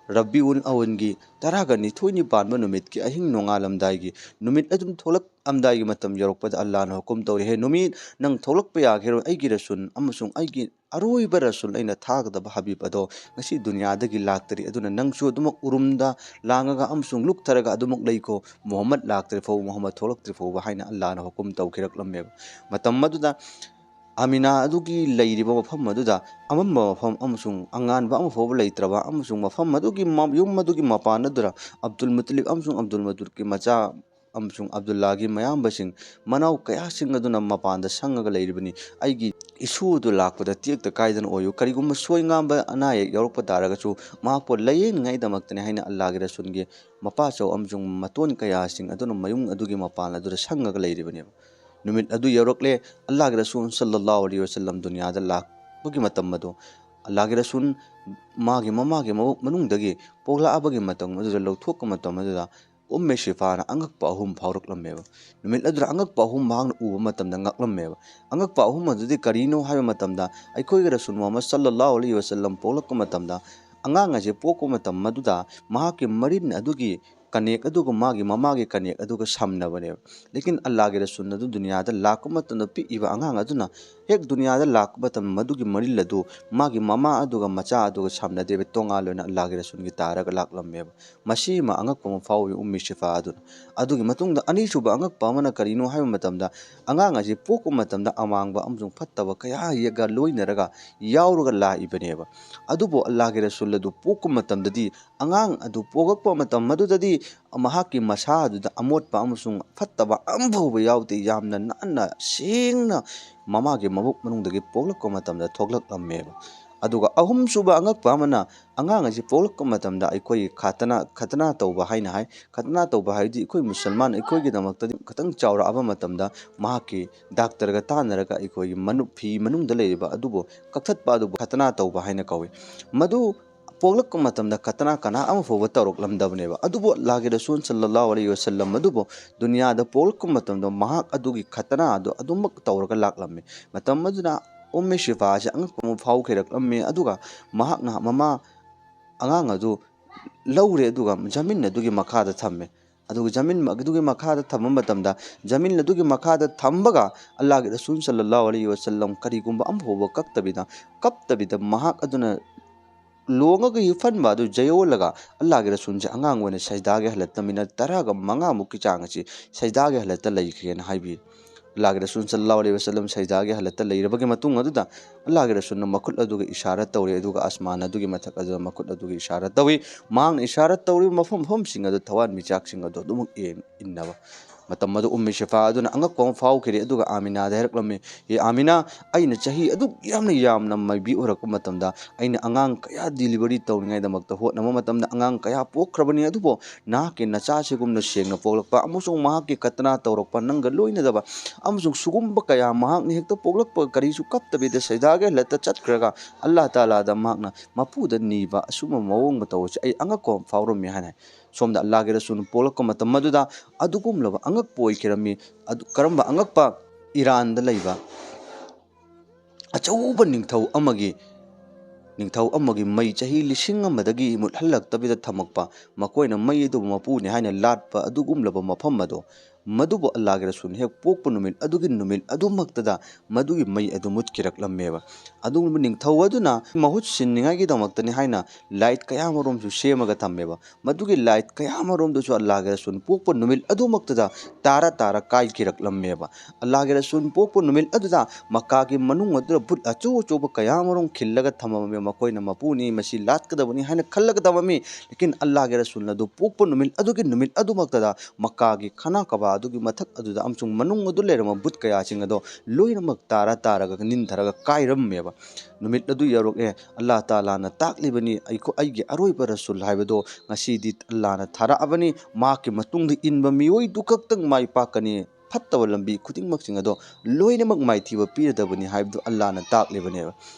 ꯔꯕꯤꯎꯜ ꯑꯋꯜꯒꯤ ꯇꯔꯥꯒ ꯅꯤꯊꯣꯏꯅꯤ ꯄꯥꯟꯕ ꯅꯨꯃꯤꯠꯀꯤ ꯑꯍꯤꯡ ꯅꯣꯡꯉꯥꯜꯂꯝꯗꯥꯏꯒꯤ ꯅꯨꯃꯤꯠ ꯑꯗꯨꯝ ꯊꯣꯛꯂꯛꯑꯝꯗꯥꯏꯒꯤ ꯃꯇꯝ ꯌꯧꯔꯛꯄꯗ ꯑꯜꯂꯥꯍꯅ ꯍꯨꯀꯨꯝ ꯇꯧꯔꯦ, "ꯍꯦ ꯅꯨꯃꯤꯠ, ꯅꯪ ꯊꯣꯛꯂꯛꯄ ꯌꯥꯈꯤꯔꯣꯏ, ꯑꯩꯒꯤ ꯔꯁꯨꯜ ꯑꯃꯁꯨꯡ ꯑꯩꯒꯤ ꯑꯔꯣꯏꯕ ꯔꯁꯨꯜ, ꯑꯩꯅ ꯊꯥꯒꯗꯕ ꯍꯕꯤꯕ ꯑꯗꯣ ꯉꯁꯤ ꯗꯨꯅꯤꯌꯥꯗꯒꯤ ꯂꯥꯛꯇꯔꯤ꯫ ꯑꯗꯨꯅ ꯅꯪꯁꯨ ꯑꯗꯨꯃꯛ ꯎꯔꯨꯝꯗ ꯂꯥꯡꯉꯒ ꯑꯃꯁꯨꯡ ꯂꯨꯞꯊꯔꯒ ꯑꯗꯨꯃꯛ ꯂꯩꯀꯣ꯫ ꯃꯨꯍꯝꯃꯗ ꯂꯥꯛꯇ꯭ꯔꯤ ꯐꯥꯎꯕ, ꯃꯨꯍꯝꯃꯗ ꯊꯣꯛꯂꯛꯇ꯭ꯔꯤ ꯐꯥꯎꯕ" ꯍꯥꯏꯅ ꯑꯜꯂꯥꯍꯅ ꯍꯨꯀꯨꯝ ꯇꯧꯈꯤꯔꯛꯂꯝꯃꯦꯕ꯫ ꯃꯇꯝ ꯑꯗꯨꯗ ꯑꯃꯤꯅꯥ ꯑꯗꯨꯒꯤ ꯂꯩꯔꯤꯕ ꯃꯐꯝ ꯑꯗꯨꯗ ꯑꯃꯝꯕ ꯃꯐꯝ ꯑꯃꯁꯨꯡ ꯑꯉꯥꯟꯕ ꯑꯃ ꯐꯥꯎꯕ ꯂꯩꯇ꯭ꯔꯕ ꯑꯃꯁꯨꯡ ꯃꯐꯝ ꯑꯗꯨꯒꯤ ꯃ-, ꯌꯨꯝ ꯑꯗꯨꯒꯤ ꯃꯄꯥꯟ ꯑꯗꯨꯗ ꯑꯕꯗꯨꯜ ꯃꯨꯇꯂꯤꯕ ꯑꯃꯁꯨꯡ ꯑꯕꯗꯨꯜ ꯃꯨꯇꯂꯤꯕꯀꯤ ꯃꯆꯥ ꯑꯃꯁꯨꯡ ꯑꯕꯗꯨꯜꯂꯥꯒꯤ ꯃꯌꯥꯝꯕꯁꯤꯡ, ꯃꯅꯥꯎ ꯀꯌꯥꯁꯤꯡ ꯑꯗꯨꯅ ꯃꯄꯥꯟꯗ ꯁꯪꯉꯒ ꯂꯩꯔꯤꯕꯅꯤ꯫ "ꯑꯩꯒꯤ ꯏꯁꯨ ꯑꯗꯨ ꯂꯥꯛꯄꯗ ꯇꯦꯛꯇ ꯀꯥꯏꯗꯅ ꯑꯣꯏꯌꯨ꯫ ꯀꯔꯤꯒꯨꯝꯕ ꯁꯣꯏ ꯉꯥꯝꯕ ꯑꯅꯥ ꯑꯌꯦꯛ ꯌꯥꯎꯔꯛꯄ ꯇꯥꯔꯒꯁꯨ ꯃꯍꯥꯛꯄꯨ ꯂꯥꯌꯦꯡꯅꯉꯥꯏꯗꯃꯛꯇꯅꯤ" ꯍꯥꯏꯅ ꯑꯜꯂꯥꯍꯒꯤ ꯔꯁꯨꯜꯒꯤ ꯃꯄꯥꯆꯧ ꯑꯃꯁꯨꯡ ꯃꯇꯣꯟ ꯀꯌꯥꯁꯤꯡ ꯑꯗꯨꯅ ꯃꯌꯨꯝ ꯑꯗꯨꯒꯤ ꯃꯄꯥꯟ ꯑꯗꯨꯗ ꯁꯪꯉꯒ ꯂꯩꯔꯤꯕꯅꯦꯕ꯫ ꯅꯨꯃꯤꯠ ꯑꯗꯨ ꯌꯧꯔꯛꯂꯦ꯫ ꯑꯜꯂꯥꯍꯒꯤ ꯔꯁꯨꯜ ꯁꯜꯂꯜꯂꯥꯍꯨ ꯑꯂꯩꯍꯤ ꯋꯥꯁꯜꯂꯝ ꯗꯨꯅꯤꯌꯥꯗ ꯂꯥꯛꯄꯒꯤ ꯃꯇꯝ ꯑꯗꯨ, ꯑꯜꯂꯥꯍꯒꯤ ꯔꯁꯨꯜ ꯃꯥꯒꯤ ꯃꯃꯥꯒꯤ ꯃꯕꯨꯛ ꯃꯅꯨꯡꯗꯒꯤ ꯄꯣꯛꯂꯛꯑꯕꯒꯤ ꯃꯇꯝ ꯑꯗꯨꯗ ꯂꯧꯊꯣꯛꯄ ꯃꯇꯝ ꯑꯗꯨꯗ ꯎꯝꯃꯦ ꯁꯤꯐꯥꯅ ꯑꯉꯛꯄ ꯑꯍꯨꯝ ꯐꯥꯎꯔꯛꯂꯝꯃꯦꯕ꯫ ꯅꯨꯃꯤꯠ ꯑꯗꯨꯗ ꯑꯉꯛꯄ ꯑꯍꯨꯝ ꯃꯍꯥꯛꯅ ꯎꯕ ꯃꯇꯝꯗ ꯉꯛꯂꯝꯃꯦꯕ꯫ ꯑꯉꯛꯄ ꯑꯍꯨꯝ ꯑꯗꯨꯗꯤ ꯀꯔꯤꯅꯣ ꯍꯥꯏꯕ ꯃꯇꯝꯗ, ꯑꯩꯈꯣꯏꯒꯤ ꯔꯁꯨꯜ ꯃꯨꯍꯝꯃꯗ ꯁꯜꯂꯜꯂꯥꯍꯨ ꯑꯂꯩꯍꯤ ꯋꯥꯁꯜꯂꯝ ꯄꯣꯛꯂꯛꯄ ꯃꯇꯝꯗ, ꯑꯉꯥꯡ ꯑꯁꯦ ꯄꯣꯛꯄ ꯃꯇꯝ ꯑꯗꯨꯗ ꯃꯍꯥꯛꯀꯤ ꯃꯔꯤꯟ ꯑꯗꯨꯒꯤ ꯀꯅꯦꯛ ꯑꯗꯨꯒ ꯃꯥꯒꯤ ꯃꯃꯥꯒꯤ ꯀꯅꯦꯛ ꯑꯗꯨꯒ ꯁꯝꯅꯕꯅꯦꯕ꯫ ꯂꯦꯀꯤꯟ ꯑꯜꯂꯥꯍꯒꯤ ꯔꯁꯨꯜ ꯑꯗꯨ ꯗꯨꯅꯤꯌꯥꯗ ꯂꯥꯛꯄ ꯃꯇꯝꯗ, ꯄꯤꯛꯏꯕ ꯑꯉꯥꯡ ꯑꯗꯨꯅ ꯍꯦꯛ ꯗꯨꯅꯤꯌꯥꯗ ꯂꯥꯛꯄ ꯃꯇꯝꯗ, ꯃꯗꯨꯒꯤ ꯃꯔꯤꯜ ꯑꯗꯨ ꯃꯥꯒꯤ ꯃꯃꯥ ꯑꯗꯨꯒ ꯃꯆꯥ ꯑꯗꯨꯒ ꯁꯝꯅꯗꯦꯕ, ꯇꯣꯉꯥꯟ ꯑꯣꯏꯅ ꯑꯜꯂꯥꯍꯒꯤ ꯔꯁꯨꯜꯒꯤ ꯇꯥꯔꯒ ꯂꯥꯛꯂꯝꯃꯦꯕ꯫ ꯃꯁꯤ ꯑꯃ ꯑꯉꯛꯄ ꯑꯃ ꯐꯥꯎꯏ ꯎꯝꯃꯤ ꯁꯤꯐꯥ ꯑꯗꯨꯅ꯫ ꯑꯗꯨꯒꯤ ꯃꯇꯨꯡꯗ ꯑꯅꯤꯁꯨꯕ ꯑꯉꯛꯄ ꯑꯃꯅ ꯀꯔꯤꯅꯣ ꯍꯥꯏꯕ ꯃꯇꯝꯗ, ꯑꯉꯥꯡ ꯑꯁꯤ ꯄꯣꯛꯄ ꯃꯇꯝꯗ ꯑꯃꯥꯡꯕ ꯑꯃꯁꯨꯡ ꯐꯠꯇꯕ ꯀꯌꯥ ꯌꯦꯛꯒ ꯂꯣꯏꯅꯔꯒ ꯌꯥꯎꯔꯒ ꯂꯥꯛꯏꯕꯅꯦꯕ꯫ ꯑꯗꯨꯕꯨ ꯑꯜꯂꯥꯍꯒꯤ ꯔꯁꯨꯜ ꯑꯗꯨ ꯄꯣꯛꯄ ꯃꯇꯝꯗꯗꯤ, ꯑꯉꯥꯡ ꯑꯗꯨ ꯄꯣꯛꯂꯛꯄ ꯃꯇꯝ ꯑꯗꯨꯗꯗꯤ ꯃꯍꯥꯛꯀꯤ ꯃꯁꯥ ꯑꯗꯨꯗ ꯑꯃꯣꯠꯄ ꯑꯃꯁꯨꯡ ꯐꯠꯇꯕ ꯑꯃꯐꯥꯎꯕ ꯌꯥꯎꯗꯦ꯫ ꯌꯥꯝꯅ ꯅꯥꯟꯅ ꯁꯦꯡꯅ ꯃꯃꯥꯒꯤ ꯃꯕꯨꯛ ꯃꯅꯨꯡꯗꯒꯤ ꯄꯣꯛꯂꯛꯄ ꯃꯇꯝꯗ ꯊꯣꯛꯂꯛꯂꯝꯃꯦꯕ꯫ ꯑꯗꯨꯒ ꯑꯍꯨꯝꯁꯨꯕ ꯑꯉꯛꯄ ꯑꯃꯅ, ꯑꯉꯥꯡ ꯑꯁꯤ ꯄꯣꯛꯂꯛꯄ ꯃꯇꯝꯗ ꯑꯩꯈꯣꯏꯒꯤ ꯈꯇꯅꯥ, ꯈꯇꯅꯥ ꯇꯧꯕ ꯍꯥꯏꯅ ꯍꯥꯏ꯫ ꯈꯇꯅꯥ ꯇꯧꯕ ꯍꯥꯏꯕꯗꯤ ꯑꯩꯈꯣꯏ ꯃꯨꯁꯜꯃꯥꯟ ꯑꯩꯈꯣꯏꯒꯤꯗꯃꯛꯇꯗꯤ ꯈꯤꯇꯪ ꯆꯥꯎꯔꯛꯑꯕ ꯃꯇꯝꯗ ꯃꯍꯥꯛꯀꯤ ꯗꯥꯛꯇꯔꯒ ꯇꯥꯟꯅꯔꯒ ꯑꯩꯈꯣꯏꯒꯤ ꯃꯅꯨ-, ꯐꯤ ꯃꯅꯨꯡꯗ ꯂꯩꯔꯤꯕ ꯑꯗꯨꯕꯨ ꯀꯛꯊꯠꯄ ꯑꯗꯨꯕꯨ ꯈꯇꯅꯥ ꯇꯧꯕ ꯍꯥꯏꯅ ꯀꯧꯏ꯫ ꯃꯗꯨ ꯄꯣꯛꯂꯛꯄ ꯃꯇꯝꯗ ꯈꯇꯅꯥ ꯀꯅꯥ ꯑꯃ ꯐꯥꯎꯕ ꯇꯧꯔꯛꯂꯝꯗꯕꯅꯦꯕ꯫ ꯑꯗꯨꯕꯨ ꯑꯜꯂꯥꯍꯒꯤ ꯔꯁꯨꯜ ꯁꯜꯂꯜꯂꯥꯍꯨ ꯑꯂꯩꯍꯤ ꯋꯥꯁꯜꯂꯝ ꯑꯗꯨꯕꯨ ꯗꯨꯅꯤꯌꯥꯗ ꯄꯣꯛꯂꯛꯄ ꯃꯇꯝꯗ ꯃꯍꯥꯛ ꯑꯗꯨꯒꯤ ꯈꯇꯅꯥ ꯑꯗꯨ ꯑꯗꯨꯃꯛ ꯇꯧꯔꯒ ꯂꯥꯛꯂꯝꯃꯤ꯫ ꯃꯇꯝ ꯑꯗꯨꯗ ꯎꯝꯃꯤ ꯁꯤꯐꯥꯁꯦ ꯑꯉꯛꯄ ꯑꯃ ꯐꯥꯎꯈꯤꯔꯛꯂꯝꯃꯤ꯫ ꯑꯗꯨꯒ ꯃꯍꯥꯛꯅ ꯃꯃꯥ ꯑꯉꯥꯡ ꯑꯗꯨ ꯂꯧꯔꯦ, ꯑꯗꯨꯒ ꯖꯃꯤꯟ ꯑꯗꯨꯒꯤ ꯃꯈꯥꯗ ꯊꯝꯃꯦ꯫ ꯑꯗꯨꯒ ꯖꯃꯤꯟ ꯑꯗꯨꯒꯤ ꯃꯈꯥꯗ ꯊꯝꯕ ꯃꯇꯝꯗ, ꯖꯃꯤꯟ ꯑꯗꯨꯒꯤ ꯃꯈꯥꯗ ꯊꯝꯕꯒ ꯑꯜꯂꯥꯍꯒꯤ ꯔꯁꯨꯜ ꯁꯜꯂꯜꯂꯥꯍꯨ ꯑꯂꯩꯍꯤ ꯋꯁꯜꯂꯝ ꯀꯔꯤꯒꯨꯝꯕ ꯑꯃꯐꯥꯎꯕ ꯀꯛꯇꯕꯤꯗ, ꯀꯞꯇꯕꯤꯗ ꯃꯍꯥꯛ ꯑꯗꯨꯅ ꯂꯣꯡꯉꯒ ꯍꯤꯞꯍꯟꯕ ꯑꯗꯨ ꯌꯩꯌꯣꯜꯂꯒ ꯑꯜꯂꯥꯍꯒꯤ ꯔꯁꯨꯜꯁꯦ ꯑꯉꯥꯡ ꯑꯣꯏꯅ ꯁꯖꯗꯥꯒꯤ ꯍꯥꯂꯠꯇ ꯃꯤꯅꯠ ꯇꯔꯥꯒ ꯃꯉꯥꯃꯨꯛꯀꯤ ꯆꯥꯡ ꯑꯁꯤ ꯁꯖꯗꯥꯒꯤ ꯍꯥꯂꯠꯇ ꯂꯩꯈ꯭ꯔꯦꯅ ꯍꯥꯏꯕꯤ꯫ ꯑꯜꯂꯥꯍꯒꯤ ꯔꯁꯨꯜ ꯁꯜꯂꯜꯂꯥꯍꯨ ꯑꯂꯩꯍꯤ ꯋꯁꯜꯂꯝ ꯁꯖꯗꯥꯒꯤ ꯍꯥꯂꯠꯇ ꯂꯩꯔꯕꯒꯤ ꯃꯇꯨꯡ ꯑꯗꯨꯗ ꯑꯜꯂꯥꯍꯒꯤ ꯔꯁꯨꯜꯅ ꯃꯈꯨꯠ ꯑꯗꯨꯒ ꯏꯁꯥꯔꯥ ꯇꯧꯔꯦ, ꯑꯗꯨꯒ ꯑꯁꯃꯥꯟ ꯑꯗꯨꯒꯤ ꯃꯊꯛ ꯑꯗꯨꯗ ꯃꯈꯨꯠ ꯑꯗꯨꯒ ꯏꯁꯥꯔꯥ ꯇꯧꯏ꯫ ꯃꯍꯥꯛꯅ ꯏꯁꯥꯔꯥ ꯇꯧꯔꯤꯕ ꯃꯐꯝ ꯃꯐꯝꯁꯤꯡ ꯑꯗꯨ ꯊꯋꯥꯟꯃꯤꯆꯥꯛꯁꯤꯡ ꯑꯗꯨ ꯑꯗꯨꯃꯛ ꯌꯦꯡ ꯏꯟꯅꯕ꯫ ꯃꯇꯝ ꯑꯗꯨ ꯎꯝꯃꯤ ꯁꯤꯐꯥ ꯑꯗꯨꯅ ꯑꯉꯛꯄ ꯑꯃ ꯐꯥꯎꯈꯤꯔꯦ, ꯑꯗꯨꯒ ꯑꯥꯃꯤꯅꯥꯗ ꯍꯥꯏꯔꯛꯂꯝꯃꯤ, "ꯑꯦ ꯑꯥꯃꯤꯅꯥ, ꯑꯩꯅ ꯆꯍꯤ ꯑꯗꯨꯛ ꯌꯥꯝꯅ ꯌꯥꯝꯅ ꯃꯥꯏꯕꯤ ꯑꯣꯏꯔꯛꯄ ꯃꯇꯝꯗ, ꯑꯩꯅ ꯑꯉꯥꯡ ꯀꯌꯥ ꯗꯤꯂꯤꯚꯔꯤ ꯇꯧꯅꯤꯡꯉꯥꯏꯗꯃꯛꯇ ꯍꯣꯠꯅꯕ ꯃꯇꯝꯗ ꯑꯉꯥꯡ ꯀꯌꯥ ꯄꯣꯛꯈ꯭ꯔꯕꯅꯤ, ꯑꯗꯨꯕꯨ ꯅꯍꯥꯛꯀꯤ ꯅꯆꯥꯁꯤꯒꯨꯝꯅ ꯁꯦꯡꯅ ꯄꯣꯛꯂꯛꯄ ꯑꯃꯁꯨꯡ ꯃꯍꯥꯛꯀꯤ ꯀꯇꯅꯥ ꯇꯧꯔꯛꯄ ꯅꯪꯒ ꯂꯣꯏꯅꯗꯕ ꯑꯃꯁꯨꯡ ꯁꯤꯒꯨꯝꯕ ꯀꯌꯥ ꯃꯍꯥꯛꯅ ꯍꯦꯛꯇ ꯄꯣꯛꯂꯛꯄ ꯀꯔꯤꯁꯨ ꯀꯞꯇꯕꯤꯗ ꯁꯖꯗꯥꯒꯤ ꯍꯥꯂꯠꯇ ꯆꯠꯈ꯭ꯔꯒ ꯑꯜꯂꯥꯍ ꯇꯥꯂꯥꯗ ꯃꯍꯥꯛꯅ ꯃꯄꯨꯗ ꯅꯤꯕ ꯑꯁꯨꯝꯕ ꯃꯑꯣꯡ ꯃꯇꯧ ꯑꯁꯤ ꯑꯩ ꯑꯉꯛꯄ ꯑꯃ ꯐꯥꯎꯔꯝꯃꯤ" ꯍꯥꯏꯅ ꯍꯥꯏ꯫ ꯁꯣꯝꯗ ꯑꯜꯂꯥꯍꯒꯤ ꯔꯁꯨꯜ ꯄꯣꯛꯂꯛꯄ ꯃꯇꯝ ꯑꯗꯨꯗ ꯑꯗꯨꯒꯨꯝꯂꯕ ꯑꯉꯛꯄ ꯑꯣꯏꯈꯤꯔꯝꯃꯤ꯫ ꯑꯗꯨ ꯀꯔꯝꯕ ꯑꯉꯛꯄ? ꯏꯔꯥꯟꯗ ꯂꯩꯕ ꯑꯆꯧꯕ ꯅꯤꯡꯊꯧ ꯑꯃꯒꯤ, ꯅꯤꯡꯊꯧ ꯑꯃꯒꯤ ꯃꯩ ꯆꯍꯤ ꯂꯤꯁꯤꯡ ꯑꯃꯗꯒꯤ ꯃꯨꯠꯍꯜꯂꯛꯇꯕꯤꯗ ꯊꯝꯃꯛꯄ, ꯃꯈꯣꯏꯅ ꯃꯩ ꯑꯗꯨꯕꯨ ꯃꯄꯨꯅꯤ ꯍꯥꯏꯅ ꯂꯥꯠꯄ ꯑꯗꯨꯒꯨꯝꯂꯕ ꯃꯐꯝ ꯑꯗꯣ, ꯃꯗꯨꯕꯨ ꯑꯜꯂꯥꯍꯒꯤ ꯔꯁꯨꯜ ꯍꯦꯛ ꯄꯣꯛꯄ ꯅꯨꯃꯤꯠ ꯑꯗꯨꯒꯤ ꯅꯨꯃꯤꯠ ꯑꯗꯨꯃꯛꯇꯗ ꯃꯗꯨꯒꯤ ꯃꯩ ꯑꯗꯨ ꯃꯨꯠꯈꯤꯔꯛꯂꯝꯃꯦꯕ꯫ ꯑꯗꯨꯒꯨꯝꯂꯕ ꯅꯤꯡꯊꯧ ꯑꯗꯨꯅ ꯃꯍꯨꯠ ꯁꯤꯟꯅꯤꯡꯉꯥꯏꯒꯤꯗꯃꯛꯇꯅꯤ ꯍꯥꯏꯅ ꯂꯥꯏꯠ ꯀꯌꯥ ꯑꯃꯔꯣꯝꯁꯨ ꯁꯦꯝꯃꯒ ꯊꯝꯃꯦꯕ꯫ ꯃꯗꯨꯒꯤ ꯂꯥꯏꯠ ꯀꯌꯥ ꯑꯃꯔꯣꯝꯗꯨꯁꯨ ꯑꯜꯂꯥꯍꯒꯤ ꯔꯁꯨꯜ ꯄꯣꯛꯄ ꯅꯨꯃꯤꯠ ꯑꯗꯨꯃꯛꯇꯗ ꯇꯥꯔ ꯇꯥꯔ ꯀꯥꯏꯈꯤꯔꯛꯂꯝꯃꯦꯕ꯫ ꯑꯜꯂꯥꯍꯒꯤ ꯔꯁꯨꯜ ꯄꯣꯛꯄ ꯅꯨꯃꯤꯠ ꯑꯗꯨꯗ ꯃꯛꯀꯥꯒꯤ ꯃꯅꯨꯡ ꯑꯗꯨꯗ ꯕꯨꯠ ꯑꯆꯧ ꯑꯆꯧꯕ ꯀꯌꯥ ꯑꯃꯔꯣꯝ ꯈꯤꯜꯂꯒ ꯊꯝꯃꯝꯃꯦ꯫ ꯃꯈꯣꯏꯅ ꯃꯄꯨꯅꯤ, ꯃꯁꯤ ꯂꯥꯠꯀꯗꯕꯅꯤ ꯍꯥꯏꯅ ꯈꯜꯂꯒ ꯊꯝꯃꯝꯃꯤ꯫ ꯂꯦꯀꯤꯟ ꯑꯜꯂꯥꯍꯒꯤ ꯔꯁꯨꯜ ꯑꯗꯨ ꯄꯣꯛꯄ ꯅꯨꯃꯤꯠ ꯑꯗꯨꯒꯤ ꯅꯨꯃꯤꯠ ꯑꯗꯨꯃꯛꯇꯗ ꯃꯛꯀꯥꯒꯤ ꯈꯥꯅꯥ ꯀꯥꯕꯥ ꯑꯗꯨꯒꯤ ꯃꯊꯛ ꯑꯗꯨꯗ ꯑꯃꯁꯨꯡ ꯃꯅꯨꯡ ꯑꯗꯨ ꯂꯩꯔꯝꯕ ꯕꯨꯠ ꯀꯌꯥꯁꯤꯡ ꯑꯗꯣ ꯂꯣꯏꯅꯃꯛ ꯇꯥꯔ ꯇꯥꯔꯒ ꯅꯤꯟꯊꯔꯒ ꯀꯥꯏꯔꯝꯃꯦꯕ꯫ ꯅꯨꯃꯤꯠ ꯑꯗꯨ ꯌꯧꯔꯛꯑꯦ꯫ ꯑꯜꯂꯥꯍ ꯇꯥꯂꯥꯅ ꯇꯥꯛꯂꯤꯕꯅꯤ, ꯑꯩꯈꯣ-, ꯑꯩꯒꯤ ꯑꯔꯣꯏꯕ ꯔꯁꯨꯜ ꯍꯥꯏꯕꯗꯣ ꯉꯁꯤꯗꯤ ꯑꯜꯂꯥꯍꯅ ꯊꯥꯔꯛꯑꯕꯅꯤ꯫ ꯃꯍꯥꯛꯀꯤ ꯃꯇꯨꯡꯗ ꯏꯟꯕ ꯃꯤꯑꯣꯏꯗꯨ ꯈꯛꯇꯪ ꯃꯥꯏ ꯄꯥꯛꯀꯅꯤ꯫ ꯐꯠꯇꯕ ꯂꯝꯕꯤ ꯈꯨꯗꯤꯡꯃꯛꯁꯤꯡ ꯑꯗꯣ ꯂꯣꯏꯅꯃꯛ ꯃꯥꯏꯊꯤꯕ ꯄꯤꯔꯗꯕꯅꯤ ꯍꯥꯏꯕꯗꯨ ꯑꯜꯂꯥꯅ ꯇꯥꯛꯂꯤꯕꯅꯦꯕ꯫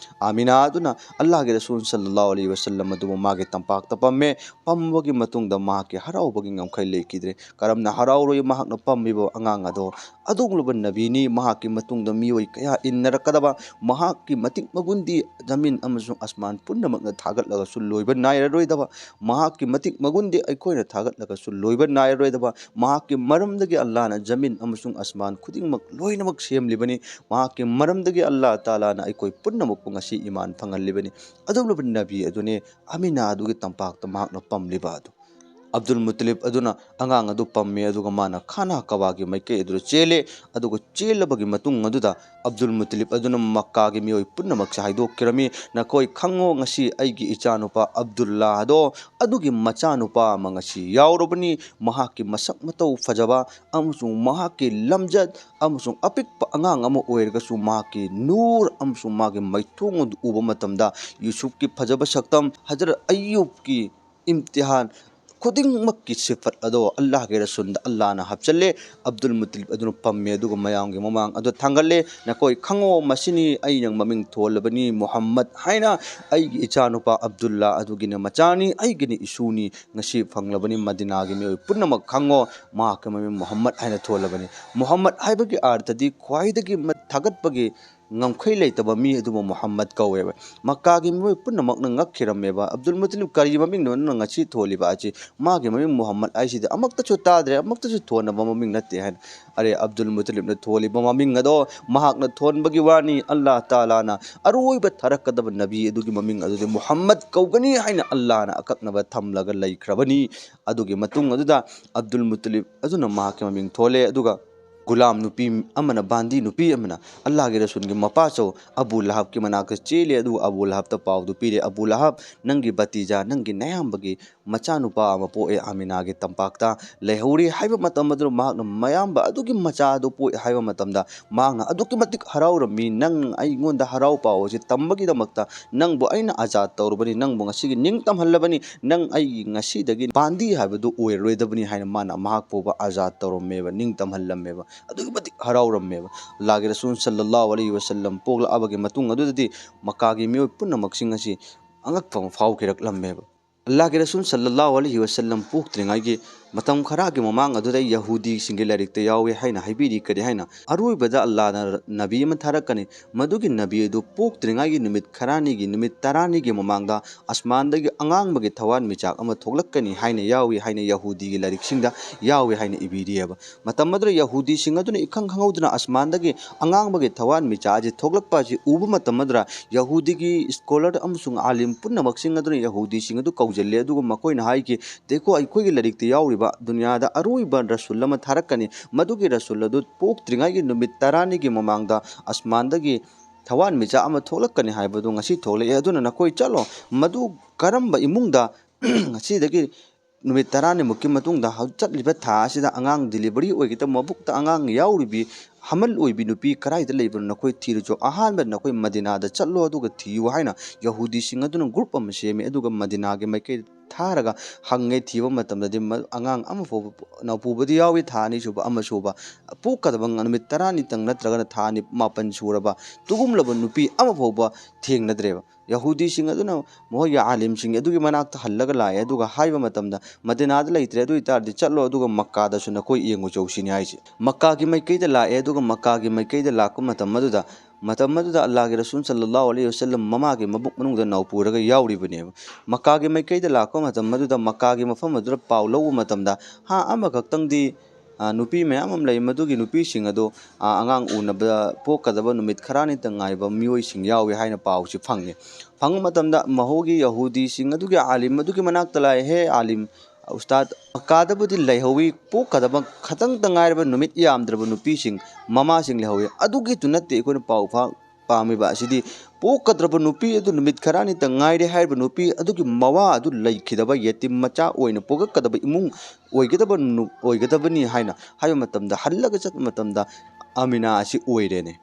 ꯑꯥꯃꯤꯅꯥ ꯑꯗꯨꯅ ꯑꯜꯂꯥꯍꯒꯤ ꯔꯁꯨꯜ ꯁꯜꯂꯜꯂꯥꯍꯨ ꯑꯂꯩꯍꯤ ꯋꯁꯜꯂꯝ ꯑꯗꯨꯕꯨ ꯃꯥꯒꯤ ꯇꯝꯄꯥꯛꯇ ꯄꯝꯃꯦ꯫ ꯄꯝꯕꯒꯤ ꯃꯇꯨꯡꯗ ꯃꯍꯥꯛꯀꯤ ꯍꯔꯥꯎꯕꯒꯤ ꯉꯝꯈꯩ ꯂꯩꯈꯤꯗ꯭ꯔꯦ꯫ ꯀꯔꯝꯅ ꯍꯔꯥꯎꯔꯣꯏ ꯃꯍꯥꯛꯅ ꯄꯝꯃꯤꯕ ꯑꯉꯥꯡ ꯑꯗꯣ? ꯑꯗꯨꯒꯨꯝꯂꯕ ꯅꯕꯤꯅꯤ, ꯃꯍꯥꯛꯀꯤ ꯃꯇꯨꯡꯗ ꯃꯤꯑꯣꯏ ꯀꯌꯥ ꯏꯟꯅꯔꯛꯀꯗꯕ, ꯃꯍꯥꯛꯀꯤ ꯃꯇꯤꯛ ꯃꯒꯨꯟꯗꯤ ꯖꯃꯤꯟ ꯑꯃꯁꯨꯡ ꯑꯁꯃꯥꯟ ꯄꯨꯝꯅꯃꯛꯅ ꯊꯥꯒꯠꯂꯒꯁꯨ ꯂꯣꯏꯕ ꯅꯥꯏꯔꯔꯣꯏꯗꯕ, ꯃꯍꯥꯛꯀꯤ ꯃꯇꯤꯛ ꯃꯒꯨꯟꯗꯤ ꯑꯩꯈꯣꯏꯅ ꯊꯥꯒꯠꯂꯒꯁꯨ ꯂꯣꯏꯕ ꯅꯥꯏꯔꯔꯣꯏꯗꯕ, ꯃꯍꯥꯛꯀꯤ ꯃꯔꯝꯗꯒꯤ ꯑꯜꯂꯥꯅ ꯖꯃꯤꯟ ꯑꯃꯁꯨꯡ ꯑꯁꯃꯥꯟ ꯈꯨꯗꯤꯡꯃꯛ ꯂꯣꯏꯅꯃꯛ ꯁꯦꯝꯂꯤꯕꯅꯤ꯫ ꯃꯍꯥꯛꯀꯤ ꯃꯔꯝꯗꯒꯤ ꯑꯜꯂꯥ ꯇꯥꯂꯥꯅ ꯑꯩꯈꯣꯏ ꯄꯨꯝꯅꯃꯛꯄꯨ ꯉꯁꯤ ꯏꯃꯥꯟ ꯐꯪꯍꯜꯂꯤꯕꯅꯤ꯫ ꯑꯗꯨꯒꯨꯝꯂꯕ ꯅꯕꯤ ꯑꯗꯨꯅꯤ ꯑꯥꯃꯤꯅꯥ ꯑꯗꯨꯒꯤ ꯇꯝꯄꯥꯛꯇ ꯃꯍꯥꯛꯅ ꯄꯝꯂꯤꯕ ꯑꯗꯨ꯫ ꯑꯕꯗꯨꯜ ꯃꯨꯇꯂꯤꯕ ꯑꯗꯨꯅ ꯑꯉꯥꯡ ꯑꯗꯨ ꯄꯝꯃꯤ, ꯑꯗꯨꯒ ꯃꯥꯅ ꯈꯥꯅꯥ ꯀꯕꯥꯒꯤ ꯃꯥꯏꯀꯩ ꯑꯗꯨꯗ ꯆꯦꯜꯂꯦ꯫ ꯑꯗꯨꯒ ꯆꯦꯜꯂꯕꯒꯤ ꯃꯇꯨꯡ ꯑꯗꯨꯗ ꯑꯕꯗꯨꯜ ꯃꯨꯇꯂꯤꯕ ꯑꯗꯨꯅ ꯃꯛꯀꯥꯒꯤ ꯃꯤꯑꯣꯏ ꯄꯨꯝꯅꯃꯛꯁꯦ ꯍꯥꯏꯗꯣꯛꯈꯤꯔꯝꯃꯤ, "ꯅꯈꯣꯏ ꯈꯪꯉꯣ, ꯉꯁꯤ ꯑꯩꯒꯤ ꯏꯆꯥꯅꯨꯄꯥ ꯑꯕꯗꯨꯜꯂꯥ ꯑꯗꯣ, ꯑꯗꯨꯒꯤ ꯃꯆꯥꯅꯨꯄꯥ ꯑꯃ ꯉꯁꯤ ꯌꯥꯎꯔꯕꯅꯤ꯫ ꯃꯍꯥꯛꯀꯤ ꯃꯁꯛ ꯃꯇꯧ ꯐꯖꯕ ꯑꯃꯁꯨꯡ ꯃꯍꯥꯛꯀꯤ ꯂꯝꯖꯠ ꯑꯃꯁꯨꯡ ꯑꯄꯤꯛꯄ ꯑꯉꯥꯡ ꯑꯃ ꯑꯣꯏꯔꯒꯁꯨ ꯃꯍꯥꯛꯀꯤ ꯅꯨꯔ ꯑꯃꯁꯨꯡ ꯃꯥꯒꯤ ꯃꯥꯏꯊꯣꯡ ꯑꯗꯨ ꯎꯕ ꯃꯇꯝꯗ ꯌꯨꯁꯨꯐꯀꯤ ꯐꯖꯕ ꯁꯛꯇꯝ, ꯍꯖꯔꯠ ꯑꯌꯨꯕꯀꯤ ꯏꯝꯇꯤꯍꯥꯟ ꯈꯨꯗꯤꯡꯃꯛꯀꯤ ꯁꯤꯐꯠ ꯑꯗꯣ ꯑꯜꯂꯥꯍꯒꯤ ꯔꯁꯨꯜꯗ ꯑꯜꯂꯥꯍꯅ ꯍꯥꯞꯆꯜꯂꯦ꯫ ꯑꯕꯗꯨꯜ ꯃꯨꯇꯂꯤꯕ ꯑꯗꯨꯅ ꯄꯝꯃꯦ, ꯑꯗꯨꯒ ꯃꯌꯥꯝꯒꯤ ꯃꯃꯥꯡ ꯑꯗꯨ ꯊꯥꯡꯒꯠꯂꯦ꯫ ꯅꯈꯣꯏ ꯈꯪꯉꯣ, ꯃꯁꯤꯅꯤ ꯑꯩꯅ ꯃꯃꯤꯡ ꯊꯣꯜꯂꯕꯅꯤ ꯃꯨꯍꯝꯃꯗ ꯍꯥꯏꯅ꯫ ꯑꯩꯒꯤ ꯏꯆꯥꯅꯨꯄꯥ ꯑꯕꯗꯨꯜꯂꯥ ꯑꯗꯨꯒꯤꯅ ꯃꯆꯥꯅꯤ, ꯑꯩꯒꯤꯅ ꯏꯁꯨꯅꯤ꯫ ꯉꯁꯤ ꯐꯪꯂꯕꯅꯤ, ꯃꯗꯤꯅꯥꯒꯤ ꯃꯤꯑꯣꯏ ꯄꯨꯝꯅꯃꯛ ꯈꯪꯉꯣ, ꯃꯍꯥꯛꯀꯤ ꯃꯃꯤꯡ ꯃꯨꯍꯝꯃꯗ ꯍꯥꯏꯅ ꯊꯣꯜꯂꯕꯅꯤ꯫ ꯃꯨꯍꯝꯃꯗ ꯍꯥꯏꯕꯒꯤ ꯑꯥꯔꯊꯗꯤ ꯈ꯭ꯋꯥꯏꯗꯒꯤ ꯃ-, ꯊꯥꯒꯠꯄꯒꯤ ꯉꯝꯈꯩ ꯂꯩꯇꯕ ꯃꯤ ꯑꯗꯨꯕꯨ ꯃꯨꯍꯝꯃꯗ ꯀꯧꯋꯦꯕ꯫ ꯃꯛꯀꯥꯒꯤ ꯃꯤꯑꯣꯏ ꯄꯨꯝꯅꯃꯛꯅ ꯉꯛꯈꯤꯔꯝꯃꯦꯕ, "ꯑꯕꯗꯨꯜ ꯃꯨꯇꯂꯤꯕ, ꯀꯔꯤ ꯃꯃꯤꯡꯅꯣ ꯅꯪꯅ ꯉꯁꯤ ꯊꯣꯜꯂꯤꯕ ꯑꯁꯤ? ꯃꯥꯒꯤ ꯃꯃꯤꯡ ꯃꯨꯍꯝꯃꯗ ꯍꯥꯏꯁꯤꯗꯤ ꯑꯃꯨꯛꯇꯁꯨ ꯇꯥꯗ꯭ꯔꯦ, ꯑꯃꯨꯛꯇꯁꯨ ꯊꯣꯟꯅꯕ ꯃꯃꯤꯡ ꯅꯠꯇꯦ" ꯍꯥꯏꯅ꯫ ꯑꯔꯦ, ꯑꯕꯗꯨꯜ ꯃꯨꯇꯂꯤꯕꯅ ꯊꯣꯜꯂꯤꯕ ꯃꯃꯤꯡ ꯑꯗꯣ ꯃꯍꯥꯛꯅ ꯊꯣꯟꯕꯒꯤ ꯋꯥꯅꯤ, ꯑꯜꯂꯥꯍ ꯇꯥꯂꯥꯅ ꯑꯔꯣꯏꯕ ꯊꯥꯔꯛꯀꯗꯕ ꯅꯕꯤ ꯑꯗꯨꯒꯤ ꯃꯃꯤꯡ ꯑꯗꯨꯗꯤ ꯃꯨꯍꯝꯃꯗ ꯀꯧꯒꯅꯤ ꯍꯥꯏꯅ ꯑꯜꯂꯥꯍꯅ ꯑꯀꯛꯅꯕ ꯊꯝꯂꯒ ꯂꯩꯈ꯭ꯔꯕꯅꯤ꯫ ꯑꯗꯨꯒꯤ ꯃꯇꯨꯡ ꯑꯗꯨꯗ ꯑꯕꯗꯨꯜ ꯃꯨꯇꯂꯤꯕ ꯑꯗꯨꯅ ꯃꯍꯥꯛꯀꯤ ꯃꯃꯤꯡ ꯊꯣꯜꯂꯦ, ꯑꯗꯨꯒ ꯒꯨꯂꯥꯝ ꯅꯨꯄꯤ ꯑꯃꯅ, ꯕꯥꯟꯗꯤ ꯅꯨꯄꯤ ꯑꯃꯅ ꯑꯜꯂꯥꯍꯒꯤ ꯔꯁꯨꯜꯒꯤ ꯃꯄꯥꯆꯧ ꯑꯕꯨ ꯂꯍꯕꯀꯤ ꯃꯅꯥꯛꯇ ꯆꯦꯜꯂꯦ, ꯑꯗꯨꯒ ꯑꯕꯨ ꯂꯍꯕꯇ ꯄꯥꯎꯗꯨ ꯄꯤꯔꯦ, "ꯑꯕꯨ ꯂꯍꯕ, ꯅꯪꯒꯤ ꯚꯇꯤꯖꯥ, ꯅꯪꯒꯤ ꯅꯌꯥꯝꯕꯒꯤ ꯃꯆꯥꯅꯨꯄꯥ ꯑꯃ ꯄꯣꯛꯑꯦ, ꯑꯥꯃꯤꯅꯥꯒꯤ ꯇꯝꯄꯥꯛꯇ ꯂꯩꯍꯧꯔꯤ" ꯍꯥꯏꯕ ꯃꯇꯝ ꯑꯗꯨꯗ ꯃꯍꯥꯛꯅ ꯃꯌꯥꯝꯕ ꯑꯗꯨꯒꯤ ꯃꯆꯥ ꯑꯗꯨ ꯄꯣꯛꯑꯦ ꯍꯥꯏꯕ ꯃꯇꯝꯗ ꯃꯍꯥꯛꯅ ꯑꯗꯨꯛꯀꯤ ꯃꯇꯤꯛ ꯍꯔꯥꯎꯔꯝꯃꯤ꯫ "ꯅꯪ ꯑꯩꯉꯣꯟꯗ ꯍꯔꯥꯎ ꯄꯥꯎ ꯑꯁꯤ ꯇꯝꯕꯒꯤꯗꯃꯛꯇ ꯅꯪꯕꯨ ꯑꯩꯅ ꯑꯖꯥꯗ ꯇꯧꯔꯕꯅꯤ, ꯅꯪꯕꯨ ꯉꯁꯤꯒꯤ ꯅꯤꯡꯇꯝꯍꯜꯂꯕꯅꯤ, ꯅꯪ ꯑꯩꯒꯤ ꯉꯁꯤꯗꯒꯤ ꯕꯥꯟꯗꯤ ꯍꯥꯏꯕꯗꯨ ꯑꯣꯏꯔꯔꯣꯏꯗꯕꯅꯤ" ꯍꯥꯏꯅ ꯃꯥꯅ ꯃꯍꯥꯛ ꯐꯥꯎꯕ ꯑꯖꯥꯗ ꯇꯧꯔꯝꯃꯦꯕ, ꯅꯤꯡꯇꯝꯍꯜꯂꯝꯃꯦꯕ꯫ ꯑꯗꯨꯛꯀꯤ ꯃꯇꯤꯛ ꯍꯔꯥꯎꯔꯝꯃꯦꯕ꯫ ꯑꯜꯂꯥꯍꯒꯤ ꯔꯁꯨꯜ ꯁꯜꯂꯜꯂꯥꯍꯨ ꯑꯂꯩꯍꯤ ꯋꯁꯜꯂꯝ ꯄꯣꯛꯂꯛꯑꯕꯒꯤ ꯃꯇꯨꯡ ꯑꯗꯨꯗꯗꯤ ꯃꯛꯀꯥꯒꯤ ꯃꯤꯑꯣꯏ ꯄꯨꯝꯅꯃꯛꯁꯤꯡ ꯑꯁꯤ ꯑꯉꯛꯄ ꯑꯃ ꯐꯥꯎꯈꯤꯔꯛꯂꯝꯃꯦꯕ꯫ ꯑꯜꯂꯥꯍꯒꯤ ꯔꯁꯨꯜ ꯁꯜꯂꯜꯂꯥꯍꯨ ꯑꯂꯩꯍꯤ ꯋꯁꯜꯂꯝ ꯄꯣꯛꯇ꯭ꯔꯤꯉꯩꯒꯤ ꯃꯇꯝ ꯈꯔꯒꯤ ꯃꯃꯥꯡ ꯑꯗꯨꯗ ꯌꯍꯨꯗꯤꯁꯤꯡꯒꯤ ꯂꯥꯏꯔꯤꯛꯇ ꯌꯥꯎꯏ ꯍꯥꯏꯅ ꯍꯥꯏꯕꯤꯔꯤ꯫ ꯀꯔꯤ ꯍꯥꯏꯅ? ꯑꯔꯣꯏꯕꯗ ꯑꯜꯂꯥꯍꯅ ꯅꯕꯤ ꯑꯃ ꯊꯥꯔꯛꯀꯅꯤ, ꯃꯗꯨꯒꯤ ꯅꯕꯤ ꯑꯗꯨ ꯄꯣꯛꯇ꯭ꯔꯤꯉꯩꯒꯤ ꯅꯨꯃꯤꯠ ꯈꯔꯅꯤꯒꯤ, ꯅꯨꯃꯤꯠ ꯇꯔꯥꯅꯤꯒꯤ ꯃꯃꯥꯡꯗ ꯑꯁꯃꯥꯟꯗꯒꯤ ꯑꯉꯥꯡꯕꯒꯤ ꯊꯋꯥꯟꯃꯤꯆꯥꯛ ꯑꯃ ꯊꯣꯛꯂꯛꯀꯅꯤ ꯍꯥꯏꯅ ꯌꯥꯎꯏ ꯍꯥꯏꯅ ꯌꯍꯨꯗꯤꯒꯤ ꯂꯥꯏꯔꯤꯛꯁꯤꯡꯗ ꯌꯥꯎꯏ ꯍꯥꯏꯅ ꯏꯕꯤꯔꯤꯑꯕ꯫ ꯃꯇꯝ ꯑꯗꯨꯗ ꯌꯍꯨꯗꯤꯁꯤꯡ ꯑꯗꯨꯅ ꯏꯈꯪ ꯈꯪꯍꯧꯗꯅ ꯑꯁꯃꯥꯟꯗꯒꯤ ꯑꯉꯥꯡꯕꯒꯤ ꯊꯋꯥꯟꯃꯤꯆꯥꯛ ꯑꯁꯤ ꯊꯣꯛꯂꯛꯄ ꯑꯁꯤ ꯎꯕ ꯃꯇꯝ ꯑꯗꯨꯗ ꯌꯍꯨꯗꯤꯒꯤ ꯁ꯭ꯀꯣꯂꯔ ꯑꯃꯁꯨꯡ ꯑꯥꯂꯤꯝ ꯄꯨꯝꯅꯃꯛꯁꯤꯡ ꯑꯗꯨꯅ ꯌꯍꯨꯗꯤꯁꯤꯡ ꯑꯗꯨ ꯀꯧꯁꯤꯜꯂꯦ, ꯑꯗꯨꯒ ꯃꯈꯣꯏꯅ ꯍꯥꯏꯈꯤ, "ꯗꯦꯈꯣ, ꯑꯩꯈꯣꯏꯒꯤ ꯂꯥꯏꯔꯤꯛꯇ ꯌꯥꯎꯔꯤꯕ ꯗꯨꯅꯤꯌꯥꯗ ꯑꯔꯣꯏꯕ ꯔꯁꯨꯜ ꯑꯃ ꯊꯥꯔꯛꯀꯅꯤ, ꯃꯗꯨꯒꯤ ꯔꯁꯨꯜ ꯑꯗꯨ ꯄꯣꯛꯇ꯭ꯔꯤꯉꯩꯒꯤ ꯅꯨꯃꯤꯠ ꯇꯔꯥꯅꯤꯒꯤ ꯃꯃꯥꯡꯗ ꯑꯁꯃꯥꯟꯗꯒꯤ ꯊꯋꯥꯟꯃꯤꯆꯥꯛ ꯑꯃ ꯊꯣꯛꯂꯛꯀꯅꯤ ꯍꯥꯏꯕꯗꯨ ꯉꯁꯤ ꯊꯣꯛꯂꯛꯑꯦ, ꯑꯗꯨꯅ ꯅꯈꯣꯏ ꯆꯠꯂꯣ, ꯃꯗꯨ ꯀꯔꯝꯕ ꯏꯃꯨꯡꯗ ꯉꯁꯤꯗꯒꯤ ꯅꯨꯃꯤꯠ ꯇꯔꯥꯅꯤꯃꯨꯛꯀꯤ ꯃꯇꯨꯡꯗ ꯍꯧ-, ꯆꯠꯂꯤꯕ ꯊꯥ ꯑꯁꯤꯗ ꯑꯉꯥꯡ ꯗꯤꯂꯤꯚꯔꯤ ꯑꯣꯏꯒꯗꯕ, ꯃꯕꯨꯛꯇ ꯑꯉꯥꯡ ꯌꯥꯎꯔꯤꯕꯤ, ꯍꯃꯜ ꯑꯣꯏꯕꯤ ꯅꯨꯄꯤ ꯀꯗꯥꯏꯗ ꯂꯩꯕꯅꯣ ꯅꯈꯣꯏ ꯊꯤꯔꯨꯆꯣ, ꯑꯍꯥꯟꯕꯗ ꯅꯈꯣꯏ ꯃꯗꯤꯅꯥꯗ ꯆꯠꯂꯣ ꯑꯗꯨꯒ ꯊꯤꯌꯨ" ꯍꯥꯏꯅ ꯌꯍꯨꯗꯤꯁꯤꯡ ꯑꯗꯨꯅ ꯒ꯭ꯔꯨꯞ ꯑꯃ ꯁꯦꯝꯃꯤ꯫ ꯑꯗꯨꯒ ꯃꯗꯤꯅꯥꯒꯤ ꯃꯥꯏꯀꯩꯗ ꯊꯥꯔꯒ ꯍꯪꯉꯦ꯫ ꯊꯤꯕ ꯃꯇꯝꯗꯗꯤ ꯃ-, ꯑꯉꯥꯡ ꯑꯃ ꯐꯥꯎꯕ ꯄꯣ-, ꯅꯧꯄꯨꯕꯗꯤ ꯌꯥꯎꯏ, ꯊꯥ ꯑꯅꯤ ꯁꯨꯕ, ꯑꯃ ꯁꯨꯕ, ꯄꯣꯛꯀꯗꯕ ꯉ-, ꯅꯨꯃꯤꯠ ꯇꯔꯥꯅꯤꯇꯪ ꯅꯠꯇ꯭ꯔꯒꯅ ꯊꯥ ꯅꯤ-, ꯃꯥꯄꯟ ꯁꯨꯔꯕ ꯇꯨꯒꯨꯝꯂꯕ ꯅꯨꯄꯤ ꯑꯃ ꯐꯥꯎꯕ ꯊꯦꯡꯅꯗ꯭ꯔꯦꯕ꯫ ꯌꯍꯨꯗꯤꯁꯤꯡ ꯑꯗꯨꯅ ꯃꯈꯣꯏꯒꯤ ꯑꯥꯂꯤꯝꯁꯤꯡ ꯑꯗꯨꯒꯤ ꯃꯅꯥꯛꯇ ꯍꯜꯂꯒ ꯂꯥꯛꯑꯦ, ꯑꯗꯨꯒ ꯍꯥꯏꯕ ꯃꯇꯝꯗ, "ꯃꯗꯤꯅꯥꯗ ꯂꯩꯇ꯭ꯔꯦ, ꯑꯗꯨ ꯑꯣꯏꯇꯥꯔꯗꯤ ꯆꯠꯂꯣ, ꯑꯗꯨꯒ ꯃꯛꯀꯥꯗꯁꯨ ꯅꯈꯣꯏ ꯌꯦꯡꯉꯨ ꯆꯧꯁꯤꯅꯤ" ꯍꯥꯏꯁꯦ꯫ ꯃꯛꯀꯥꯒꯤ ꯃꯥꯏꯀꯩꯗ ꯂꯥꯛꯑꯦ, ꯑꯗꯨꯒ ꯃꯛꯀꯥꯒꯤ ꯃꯥꯏꯀꯩꯗ ꯂꯥꯛꯄ ꯃꯇꯝ ꯑꯗꯨꯗ, ꯃꯇꯝ ꯑꯗꯨꯗ ꯑꯜꯂꯥꯍꯒꯤ ꯔꯁꯨꯜ ꯁꯜꯂꯜꯂꯥꯍꯨ ꯑꯂꯩꯍꯤ ꯋꯁꯜꯂꯝ ꯃꯃꯥꯒꯤ ꯃꯕꯨꯛ ꯃꯅꯨꯡꯗ ꯅꯧꯄꯨꯔꯒ ꯌꯥꯎꯔꯤꯕꯅꯦꯕ꯫ ꯃꯛꯀꯥꯒꯤ ꯃꯥꯏꯀꯩꯗ ꯂꯥꯛꯄ ꯃꯇꯝ ꯑꯗꯨꯗ, ꯃꯛꯀꯥꯒꯤ ꯃꯐꯝ ꯑꯗꯨꯗ ꯄꯥꯎ ꯂꯧꯕ ꯃꯇꯝꯗ, ꯍꯥ ꯑꯃꯈꯛꯇꯪꯗꯤ, ꯑ, ꯅꯨꯄꯤ ꯃꯌꯥꯝ ꯑꯃ ꯂꯩ, ꯃꯗꯨꯒꯤ ꯅꯨꯄꯤꯁꯤꯡ ꯑꯗꯨ, ꯑ, ꯑꯉꯥꯡ ꯎꯅꯕ ꯄꯣꯛꯀꯗꯕ ꯅꯨꯃꯤꯠ ꯈꯔꯅꯤꯇꯪ ꯉꯥꯏꯕ ꯃꯤꯑꯣꯏꯁꯤꯡ ꯌꯥꯎꯏ ꯍꯥꯏꯅ ꯄꯥꯎꯁꯤ ꯐꯪꯉꯤ꯫ ꯐꯪꯕ ꯃꯇꯝꯗ ꯃꯍꯧꯒꯤ ꯌꯍꯨꯗꯤꯁꯤꯡ ꯑꯗꯨꯒꯤ ꯑꯥꯂꯤꯝ ꯑꯗꯨꯒꯤ ꯃꯅꯥꯛꯇ ꯂꯥꯛꯑꯦ, "ꯍꯦ ꯑꯥꯂꯤꯝ, ꯎꯁꯇꯥꯗ, ꯃꯛꯀꯥꯗꯕꯨꯗꯤ ꯂꯩꯍꯧꯋꯤ, ꯄꯣꯛꯀꯗꯕ ꯈꯇꯪꯇ ꯉꯥꯏꯔꯕ ꯅꯨꯃꯤꯠ ꯌꯥꯝꯗ꯭ꯔꯕ ꯅꯨꯄꯤꯁꯤꯡ, ꯃꯃꯥꯁꯤꯡ ꯂꯩꯍꯧꯋꯤ, ꯑꯗꯨꯒꯤꯗꯨ ꯅꯠꯇꯦ ꯑꯩꯈꯣꯏꯅ ꯄꯥꯎ ꯐꯥ-, ꯄꯥꯝꯃꯤꯕ ꯑꯁꯤꯗꯤ ꯄꯣꯛꯀꯗ꯭ꯔꯕ ꯅꯨꯄꯤ ꯑꯗꯨ ꯅꯨꯃꯤꯠ ꯈꯔꯅꯤꯇꯪ ꯉꯥꯏꯔꯦ ꯍꯥꯏꯔꯤꯕ ꯅꯨꯄꯤ ꯑꯗꯨꯒꯤ ꯃꯋꯥ ꯑꯗꯨ ꯂꯩꯈꯤꯗꯕ ꯌꯦꯇꯤꯝ ꯃꯆꯥ ꯑꯣꯏꯅ ꯄꯣꯛꯂꯛꯀꯗꯕ ꯏꯃꯨꯡ ꯑꯣꯏꯒꯗꯕ ꯅꯨ-, ꯑꯣꯏꯒꯗꯕꯅꯤ" ꯍꯥꯏꯅ ꯍꯥꯏꯕ ꯃꯇꯝꯗ, ꯍꯜꯂꯒ ꯆꯠꯄ ꯃꯇꯝꯗ ꯑꯃꯤꯅꯥ ꯑꯁꯤ ꯑꯣꯏꯔꯦꯅꯦ꯫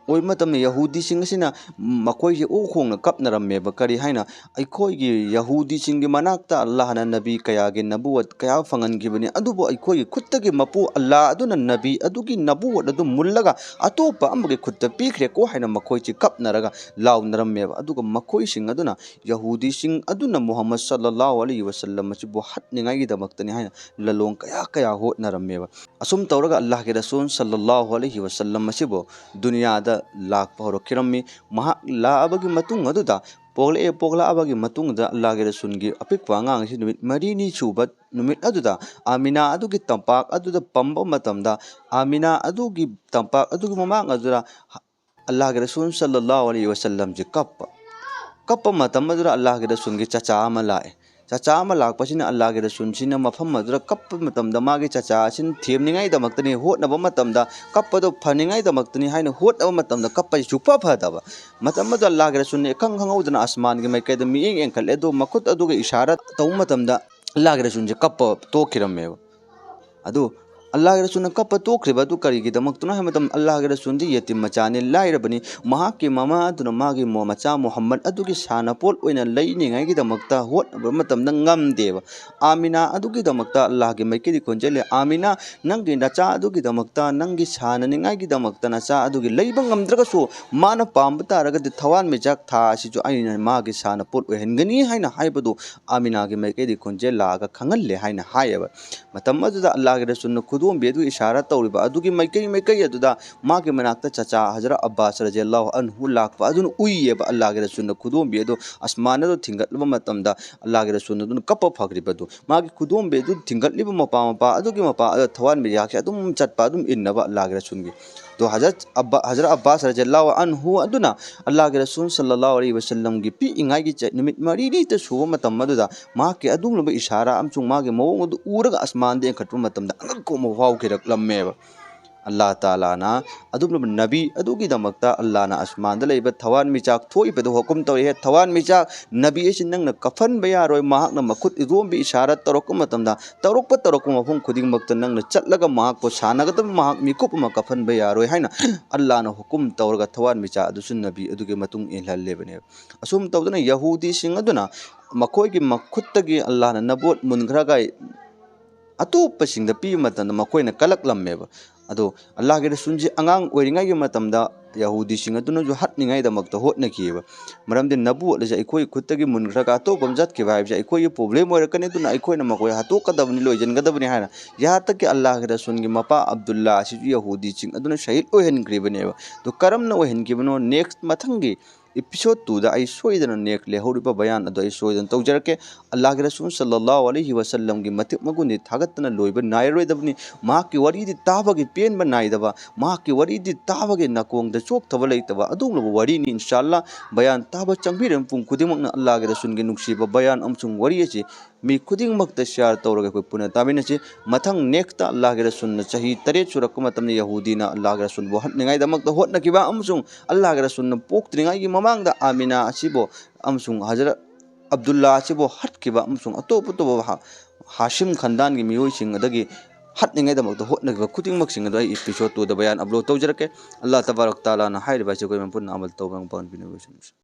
ꯑꯣꯏꯕ ꯃꯇꯝꯗ ꯌꯍꯨꯗꯤꯁꯤꯡ ꯑꯁꯤꯅ ꯃꯈꯣꯏꯁꯦ ꯑꯣꯛ ꯈꯣꯡꯅ ꯀꯞꯅꯔꯝꯃꯦꯕ꯫ ꯀꯔꯤ ꯍꯥꯏꯅ? ꯑꯩꯈꯣꯏꯒꯤ ꯌꯍꯨꯗꯤꯁꯤꯡꯒꯤ ꯃꯅꯥꯛꯇ ꯑꯜꯂꯥꯍꯅ ꯅꯕꯤ ꯀꯌꯥꯒꯤ ꯅꯕꯨꯋꯠ ꯀꯌꯥ ꯐꯪꯍꯟꯈꯤꯕꯅꯤ, ꯑꯗꯨꯕꯨ ꯑꯩꯈꯣꯏꯒꯤ ꯈꯨꯠꯇꯒꯤ ꯃꯄꯨ ꯑꯜꯂꯥ ꯑꯗꯨꯅ ꯅꯕꯤ ꯑꯗꯨꯒꯤ ꯅꯕꯨꯋꯠ ꯑꯗꯨ ꯃꯨꯜꯂꯒ ꯑꯇꯣꯞꯄ ꯑꯃꯒꯤ ꯈꯨꯠꯇ ꯄꯤꯈ꯭ꯔꯦꯀꯣ ꯍꯥꯏꯅ ꯃꯈꯣꯏꯁꯤ ꯀꯞꯅꯔꯒ ꯂꯥꯎꯅꯔꯝꯃꯦꯕ꯫ ꯑꯗꯨꯒ ꯃꯈꯣꯏꯁꯤꯡ ꯑꯗꯨꯅ, ꯌꯍꯨꯗꯤꯁꯤꯡ ꯑꯗꯨꯅ ꯃꯨꯍꯝꯃꯗ ꯁꯜꯂꯜꯂꯥꯍꯨ ꯑꯂꯩꯍꯤ ꯋꯁꯜꯂꯝ ꯑꯁꯤꯕꯨ ꯍꯥꯠꯅꯤꯡꯉꯥꯏꯒꯤꯗꯃꯛꯇꯅꯤ ꯍꯥꯏꯅ ꯂꯂꯣꯡ ꯀꯌꯥ ꯀꯌꯥ ꯍꯣꯠꯅꯔꯝꯃꯦꯕ꯫ ꯑꯁꯨꯝ ꯇꯧꯔꯒ ꯑꯜꯂꯥꯍꯒꯤ ꯔꯁꯨꯜ ꯁꯜꯂꯜꯂꯥꯍꯨ ꯑꯂꯩꯍꯤ ꯋꯁꯜꯂꯝ ꯑꯁꯤꯕꯨ ꯗꯨꯅꯤꯌꯥꯗ ꯂꯥꯛꯄ ꯍꯧꯔꯛꯈꯤꯔꯝꯃꯤ꯫ ꯃꯍꯥꯛ ꯂꯥꯛꯑꯕꯒꯤ ꯃꯇꯨꯡ ꯑꯗꯨꯗ, ꯄꯣꯛꯂꯛꯑꯦ, ꯄꯣꯛꯂꯛꯑꯕꯒꯤ ꯃꯇꯨꯡꯗ ꯑꯜꯂꯥꯍꯒꯤ ꯔꯁꯨꯜꯒꯤ ꯑꯄꯤꯛꯄ ꯑꯉꯥꯡ ꯑꯁꯤ ꯅꯨꯃꯤꯠ ꯃꯔꯤꯅꯤ ꯁꯨꯕ ꯅꯨꯃꯤꯠ ꯑꯗꯨꯗ ꯑꯥꯃꯤꯅꯥ ꯑꯗꯨꯒꯤ ꯇꯝꯄꯥꯛ ꯑꯗꯨꯗ ꯄꯝꯕ ꯃꯇꯝꯗ, ꯑꯥꯃꯤꯅꯥ ꯑꯗꯨꯒꯤ ꯇꯝꯄꯥꯛ ꯑꯗꯨꯒꯤ ꯃꯃꯥꯡ ꯑꯗꯨꯗ ꯑꯜꯂꯥꯍꯒꯤ ꯔꯁꯨꯜ ꯁꯜꯂꯜꯂꯥꯍꯨ ꯑꯂꯩꯍꯤ ꯋꯁꯜꯂꯝꯁꯤ ꯀꯞꯄ꯫ ꯀꯞꯄ ꯃꯇꯝ ꯑꯗꯨꯗ ꯑꯜꯂꯥꯍꯒꯤ ꯔꯁꯨꯜꯒꯤ ꯆꯆꯥ ꯑꯃ ꯂꯥꯛꯑꯦ꯫ ꯆꯆꯥ ꯑꯃ ꯂꯥꯛꯄꯁꯤꯅ ꯑꯜꯂꯥꯍꯒꯤ ꯔꯁꯨꯜꯁꯤꯅ ꯃꯐꯝ ꯑꯗꯨꯗ ꯀꯞꯄ ꯃꯇꯝꯗ ꯃꯥꯒꯤ ꯆꯆꯥ ꯑꯁꯤꯅ ꯊꯦꯝꯅꯤꯡꯉꯥꯏꯗꯃꯛꯇꯅꯤ ꯍꯣꯠꯅꯕ ꯃꯇꯝꯗ, ꯀꯞꯄꯗꯣ ꯐꯅꯤꯡꯉꯥꯏꯗꯃꯛꯇꯅꯤ ꯍꯥꯏꯅ ꯍꯣꯠꯅꯕ ꯃꯇꯝꯗ ꯀꯞꯄꯁꯤ ꯁꯨꯛꯐ ꯐꯗꯕ꯫ ꯃꯇꯝ ꯑꯗꯨꯗ ꯑꯜꯂꯥꯍꯒꯤ ꯔꯁꯨꯜꯅ ꯏꯈꯪ ꯈꯪꯍꯧꯗꯅ ꯑꯁꯃꯥꯟꯒꯤ ꯃꯥꯏꯀꯩꯗ ꯃꯤꯠꯌꯦꯡ ꯌꯦꯡꯈꯠꯂꯦ, ꯑꯗꯨ ꯃꯈꯨꯠ ꯑꯗꯨꯒ ꯏꯁꯥꯔꯥ ꯇꯧꯕ ꯃꯇꯝꯗ ꯑꯜꯂꯥꯍꯒꯤ ꯔꯁꯨꯜꯁꯦ ꯀꯞꯄ ꯇꯣꯛꯈꯤꯔꯝꯃꯦꯕ꯫ ꯑꯗꯨ ꯑꯜꯂꯥꯍꯒꯤ ꯔꯁꯨꯜꯅ ꯀꯞꯄ ꯇꯣꯛꯈ꯭ꯔꯤꯕ ꯑꯗꯨ ꯀꯔꯤꯒꯤꯗꯃꯛꯇꯅꯣ ꯍꯥꯏꯕ ꯃꯇꯝꯗ, ꯑꯜꯂꯥꯍꯒꯤ ꯔꯁꯨꯜꯗꯤ ꯌꯦꯇꯤꯝ ꯃꯆꯥꯅꯤ, ꯂꯥꯏꯔꯕꯅꯤ꯫ ꯃꯍꯥꯛꯀꯤ ꯃꯃꯥ ꯑꯗꯨꯅ ꯃꯥꯒꯤ ꯃꯣ-, ꯃꯆꯥ ꯃꯨꯍꯝꯃꯗ ꯑꯗꯨꯒꯤ ꯁꯥꯟꯅꯄꯣꯠ ꯑꯣꯏꯅ ꯂꯩꯅꯤꯡꯉꯥꯏꯒꯤꯗꯃꯛꯇ ꯍꯣꯠꯅꯕ ꯃꯇꯝꯗ ꯉꯝꯗꯦꯕ꯫ ꯑꯥꯃꯤꯅꯥ ꯑꯗꯨꯒꯤꯗꯃꯛꯇ ꯑꯜꯂꯥꯍꯒꯤ ꯃꯥꯏꯀꯩꯗꯒꯤ ꯈꯣꯟꯖꯦꯜ ꯂꯩ, "ꯑꯥꯃꯤꯅꯥ, ꯅꯪꯒꯤ ꯅꯆꯥ ꯑꯗꯨꯒꯤꯗꯃꯛꯇ, ꯅꯪꯒꯤ ꯁꯥꯟꯅꯅꯤꯡꯉꯥꯏꯒꯤꯗꯃꯛꯇ ꯅꯆꯥ ꯑꯗꯨꯒꯤ ꯂꯩꯕ ꯉꯝꯗ꯭ꯔꯒꯁꯨ, ꯃꯥꯅ ꯄꯥꯝꯕ ꯇꯥꯔꯒꯗꯤ ꯊꯋꯥꯟꯃꯤꯆꯥꯛ ꯊꯥ ꯑꯁꯤꯁꯨ ꯑꯩꯅ ꯃꯥꯒꯤ ꯁꯥꯟꯅꯄꯣꯠ ꯑꯣꯏꯍꯟꯒꯅꯤ" ꯍꯥꯏꯅ ꯍꯥꯏꯕꯗꯨ ꯑꯥꯃꯤꯅꯥꯒꯤ ꯃꯥꯏꯀꯩꯗꯒꯤ ꯈꯣꯟꯖꯦꯜ ꯂꯥꯛꯑꯒ ꯈꯪꯍꯜꯂꯦ ꯍꯥꯏꯅ ꯍꯥꯏꯌꯦꯕ꯫ ꯃꯇꯝ ꯑꯗꯨꯗ ꯑꯜꯂꯥꯍꯒꯤ ꯔꯁꯨꯜꯅ ꯈꯨꯗꯣꯝꯕꯤ ꯑꯗꯨ ꯏꯁꯥꯔꯥ ꯇꯧꯔꯤꯕ ꯑꯗꯨꯒꯤ ꯃꯥꯏꯀꯩ ꯃꯥꯏꯀꯩ ꯑꯗꯨꯗ ꯃꯥꯒꯤ ꯃꯅꯥꯛꯇ ꯆꯆꯥ ꯍꯖꯔꯠ ꯑꯕꯥꯁ ꯔꯖꯤꯌꯜꯂꯥꯍꯨ ꯑꯟꯍꯨ ꯂꯥꯛꯄ ꯑꯗꯨꯅ ꯎꯏꯌꯦꯕ꯫ ꯑꯜꯂꯥꯍꯒꯤ ꯔꯁꯨꯜꯅ ꯈꯨꯗꯣꯝꯕꯤ ꯑꯗꯨ ꯑꯁꯃꯥꯟ ꯑꯗꯨ ꯊꯤꯡꯒꯠꯂꯕ ꯃꯇꯝꯗ ꯑꯜꯂꯥꯍꯒꯤ ꯔꯁꯨꯜ ꯑꯗꯨꯅ ꯀꯞꯄ ꯐꯈ꯭ꯔꯤꯕ ꯑꯗꯨ, ꯃꯥꯒꯤ ꯈꯨꯗꯣꯝꯕꯤ ꯑꯗꯨ ꯊꯤꯡꯒꯠꯂꯤꯕ ꯃꯄꯥ ꯃꯄꯥ ꯑꯗꯨꯒꯤ ꯃꯄꯥ ꯑꯗꯨꯗ ꯊꯋꯥꯟꯃꯤꯆꯥꯛꯁꯦ ꯑꯗꯨꯝ ꯆꯠꯄ, ꯑꯗꯨꯝ ꯏꯟꯅꯕ ꯑꯜꯂꯥꯍꯒꯤ ꯔꯁꯨꯜꯒꯤ꯫ ꯑꯗꯣ ꯍꯖꯔꯠ ꯑꯕꯥ-, ꯍꯖꯔꯠ ꯑꯕꯥꯁ ꯔꯖꯤꯌꯜꯂꯥꯍꯨ ꯑꯟꯍꯨ ꯑꯗꯨꯅ ꯑꯜꯂꯥꯍꯒꯤ ꯔꯁꯨꯜ ꯁꯜꯂꯜꯂꯥꯍꯨ ꯑꯂꯩꯍꯤ ꯋꯁꯜꯂꯝꯒꯤ ꯄꯤꯛꯏꯉꯥꯏꯒꯤ ꯆ-, ꯅꯨꯃꯤꯠ ꯃꯔꯤꯅꯤꯇ ꯁꯨꯕ ꯃꯇꯝ ꯑꯗꯨꯗ ꯃꯍꯥꯛꯀꯤ ꯑꯗꯨꯒꯨꯝꯂꯕ ꯏꯁꯥꯔꯥ ꯑꯃꯁꯨꯡ ꯃꯥꯒꯤ ꯃꯑꯣꯡ ꯑꯗꯨ ꯎꯔꯒ ꯑꯁꯃꯥꯟꯗ ꯌꯦꯡꯈꯠꯄ ꯃꯇꯝꯗ ꯑꯉꯛꯄ ꯑꯃ ꯐꯥꯎꯈꯤꯔꯛꯂꯝꯃꯦꯕ꯫ ꯑꯜꯂꯥꯍ ꯇꯥꯂꯥꯅ ꯑꯗꯨꯒꯨꯝꯂꯕ ꯅꯕꯤ ꯑꯗꯨꯒꯤꯗꯃꯛꯇ ꯑꯜꯂꯥꯍꯅ ꯑꯁꯃꯥꯟꯗ ꯂꯩꯕ ꯊꯋꯥꯟꯃꯤꯆꯥꯛ ꯊꯣꯛꯏꯕꯗꯨ ꯍꯨꯀꯨꯝ ꯇꯧꯔꯛꯑꯦ, "ꯊꯋꯥꯟꯃꯤꯆꯥꯛ, ꯅꯕꯤ ꯑꯁꯤ ꯅꯪꯅ ꯀꯞꯍꯟꯕ ꯌꯥꯔꯣꯏ, ꯃꯍꯥꯛꯅ ꯃꯈꯨꯠ ꯏꯔꯣꯝꯕꯤ ꯏꯁꯥꯔꯥ ꯇꯧꯔꯛꯄ ꯃꯇꯝꯗ, ꯇꯧꯔꯛꯄ ꯇꯧꯔꯛꯄ ꯃꯐꯝ ꯈꯨꯗꯤꯡꯃꯛꯇ ꯅꯪꯅ ꯆꯠꯂꯒ ꯃꯍꯥꯛꯄꯨ ꯁꯥꯟꯅꯒꯗꯕ, ꯃꯍꯥꯛ ꯃꯤꯀꯨꯞ ꯑꯃ ꯀꯞꯍꯟꯕ ꯌꯥꯔꯣꯏ" ꯍꯥꯏꯅ ꯑꯜꯂꯥꯍꯅ ꯍꯨꯀꯨꯝ ꯇꯧꯔꯒ ꯊꯋꯥꯟꯃꯤꯆꯥꯛ ꯑꯗꯨꯁꯨ ꯅꯕꯤ ꯑꯗꯨꯒꯤ ꯃꯇꯨꯡ ꯏꯜꯍꯜꯂꯦꯕꯅꯦꯕ꯫ ꯑꯁꯨꯝ ꯇꯧꯗꯅ ꯌꯍꯨꯗꯤꯁꯤꯡ ꯑꯗꯨꯅ ꯃꯈꯣꯏꯒꯤ ꯃꯈꯨꯠꯇꯒꯤ ꯑꯜꯂꯥꯍꯅ ꯅꯕꯨꯋꯠ ꯃꯨꯟꯈ꯭ꯔꯒ ꯑꯇꯣꯞꯄꯁꯤꯡꯗ ꯄꯤꯕ ꯃꯇꯝꯗ ꯃꯈꯣꯏꯅ ꯀꯜꯂꯛꯂꯝꯃꯦꯕ꯫ ꯑꯗꯣ ꯑꯜꯂꯥꯍꯒꯤ ꯔꯁꯨꯜꯁꯤ ꯑꯉꯥꯡ ꯑꯣꯏꯔꯤꯉꯩꯒꯤ ꯃꯇꯝꯗ ꯌꯍꯨꯗꯤꯁꯤꯡ ꯑꯗꯨꯅꯁꯨ ꯍꯥꯠꯅꯤꯡꯉꯥꯏꯗꯃꯛꯇ ꯍꯣꯠꯅꯈꯤꯑꯕ꯫ ꯃꯔꯝꯗꯤ ꯅꯕꯨꯋꯠ ꯑꯁꯦ ꯑꯩꯈꯣꯏꯒꯤ ꯈꯨꯠꯇꯒꯤ ꯃꯨꯟꯈ꯭ꯔꯒ ꯑꯇꯣꯞꯄ ꯑꯃ ꯆꯠꯈꯤꯕ ꯍꯥꯏꯕꯁꯦ ꯑꯩꯈꯣꯏꯒꯤ ꯄ꯭ꯔꯣꯕ꯭ꯂꯦꯝ ꯑꯣꯏꯔꯛꯀꯅꯤ, ꯑꯗꯨꯅ ꯑꯩꯈꯣꯏꯅ ꯃꯈꯣꯏ ꯍꯥꯠꯇꯣꯛꯀꯗꯕꯅꯤ, ꯂꯣꯏꯁꯤꯟꯒꯗꯕꯅꯤ ꯍꯥꯏꯅ꯫ ꯌꯥꯍꯥ ꯇꯛꯀꯤ ꯑꯜꯂꯥꯍꯒꯤ ꯔꯁꯨꯜꯒꯤ ꯃꯄꯥ ꯑꯕꯗꯨꯜꯂꯥ ꯑꯁꯤꯁꯨ ꯌꯍꯨꯗꯤꯁꯤꯡ ꯑꯗꯨꯅ ꯁꯍꯤꯗ ꯑꯣꯏꯍꯟꯈ꯭ꯔꯤꯕꯅꯦꯕ꯫ ꯑꯗꯨ ꯀꯔꯝꯅ ꯑꯣꯏꯍꯟꯈꯤꯕꯅꯣ? ꯅꯦꯛꯁ ꯃꯊꯪꯒꯤ ꯏꯄꯤꯁꯣꯗ ꯇꯨꯗ ꯑꯩ ꯁꯣꯏꯗꯅ ꯅꯦꯛꯁ ꯂꯩꯍꯧꯔꯤꯕ ꯕꯌꯥꯟ ꯑꯗꯣ ꯑꯩ ꯁꯣꯏꯗꯅ ꯇꯧꯖꯔꯛꯀꯦ꯫ ꯑꯜꯂꯥꯍꯒꯤ ꯔꯁꯨꯜ ꯁꯜꯂꯜꯂꯥꯍꯨ ꯑꯂꯩꯍꯤ ꯋꯁꯜꯂꯝꯒꯤ ꯃꯇꯤꯛ ꯃꯒꯨꯟꯗꯤ ꯊꯥꯒꯠꯇꯅ ꯂꯣꯏꯕ ꯅꯥꯏꯔꯔꯣꯏꯗꯕꯅꯤ꯫ ꯃꯍꯥꯛꯀꯤ ꯋꯥꯔꯤꯗꯤ ꯇꯥꯕꯒꯤ ꯄꯦꯟꯕ ꯅꯥꯏꯗꯕ, ꯃꯍꯥꯛꯀꯤ ꯋꯥꯔꯤꯗꯤ ꯇꯥꯕꯒꯤ ꯅꯥꯀꯣꯡꯗ ꯆꯣꯛꯊꯕ ꯂꯩꯇꯕ ꯑꯗꯨꯒꯨꯝꯂꯕ ꯋꯥꯔꯤꯅꯤ꯫ ꯏꯟꯁꯥ ꯑꯜꯂꯥꯍ, ꯕꯌꯥꯟ ꯇꯥꯕ ꯆꯪꯕꯤꯔꯤꯕ ꯃꯤꯄꯨꯝ ꯈꯨꯗꯤꯡꯃꯛꯅ ꯑꯜꯂꯥꯍꯒꯤ ꯔꯁꯨꯜꯒꯤ ꯅꯨꯡꯁꯤꯕ ꯕꯌꯥꯟ ꯑꯃꯁꯨꯡ ꯋꯥꯔꯤ ꯑꯁꯤ ꯃꯤ ꯈꯨꯗꯤꯡꯃꯛꯇ ꯁꯤꯌꯥꯔ ꯇꯧꯔꯒ ꯑꯩꯈꯣꯏ ꯄꯨꯟꯅ ꯇꯥꯃꯤꯟꯅꯁꯤ꯫ ꯃꯊꯪ ꯅꯦꯛꯁꯇ ꯑꯜꯂꯥꯍꯒꯤ ꯔꯁꯨꯜꯅ ꯆꯍꯤ ꯇꯔꯦꯠ ꯁꯨꯔꯛꯄ ꯃꯇꯝꯗ ꯌꯍꯨꯗꯤꯅ ꯑꯜꯂꯥꯍꯒꯤ ꯔꯁꯨꯜꯕꯨ ꯍꯥꯠꯅꯤꯡꯉꯥꯏꯗꯃꯛꯇ ꯍꯣꯠꯅꯈꯤꯕ ꯑꯃꯁꯨꯡ ꯑꯜꯂꯥꯍꯒꯤ ꯔꯁꯨꯜꯅ ꯄꯣꯛꯇ꯭ꯔꯤꯉꯩꯒꯤ ꯃꯃꯥꯡꯗ ꯑꯥꯃꯤꯅꯥ ꯑꯁꯤꯕꯨ ꯑꯃꯁꯨꯡ ꯍꯖꯔꯠ ꯑꯕꯗꯨꯜꯂꯥ ꯑꯁꯤꯕꯨ ꯍꯥꯠꯈꯤꯕ ꯑꯃꯁꯨꯡ ꯑꯇꯣꯞ ꯑꯇꯣꯞꯄ ꯍꯥ-, ꯍꯥꯁꯤꯝ ꯈꯥꯟꯗꯥꯟꯒꯤ ꯃꯤꯑꯣꯏꯁꯤꯡ ꯑꯗꯒꯤ ꯍꯥꯠꯅꯤꯡꯉꯥꯏꯗꯃꯛꯇ ꯍꯣꯠꯅꯈꯤꯕ ꯈꯨꯗꯤꯡꯃꯛꯁꯤꯡ ꯑꯗꯨ ꯑꯩ ꯏꯄꯤꯁꯣꯗ ꯇꯨꯗ ꯕꯌꯥꯟ ꯑꯞꯂꯣꯗ ꯇꯧꯖꯔꯛꯀꯦ꯫ ꯑꯜꯂꯥꯍ ꯇꯕꯥꯔꯛ ꯇꯥꯂꯥꯅ ꯍꯥꯏꯔꯤꯕ ꯑꯁꯤ ꯑꯩꯈꯣꯏ ꯃꯌꯥꯝ ꯄꯨꯟꯅ ꯑꯃꯜ ꯇꯧꯕ ꯉꯝꯕ ꯄꯥꯡꯕꯤꯅꯕ ꯑꯣꯏꯁꯅꯨ꯫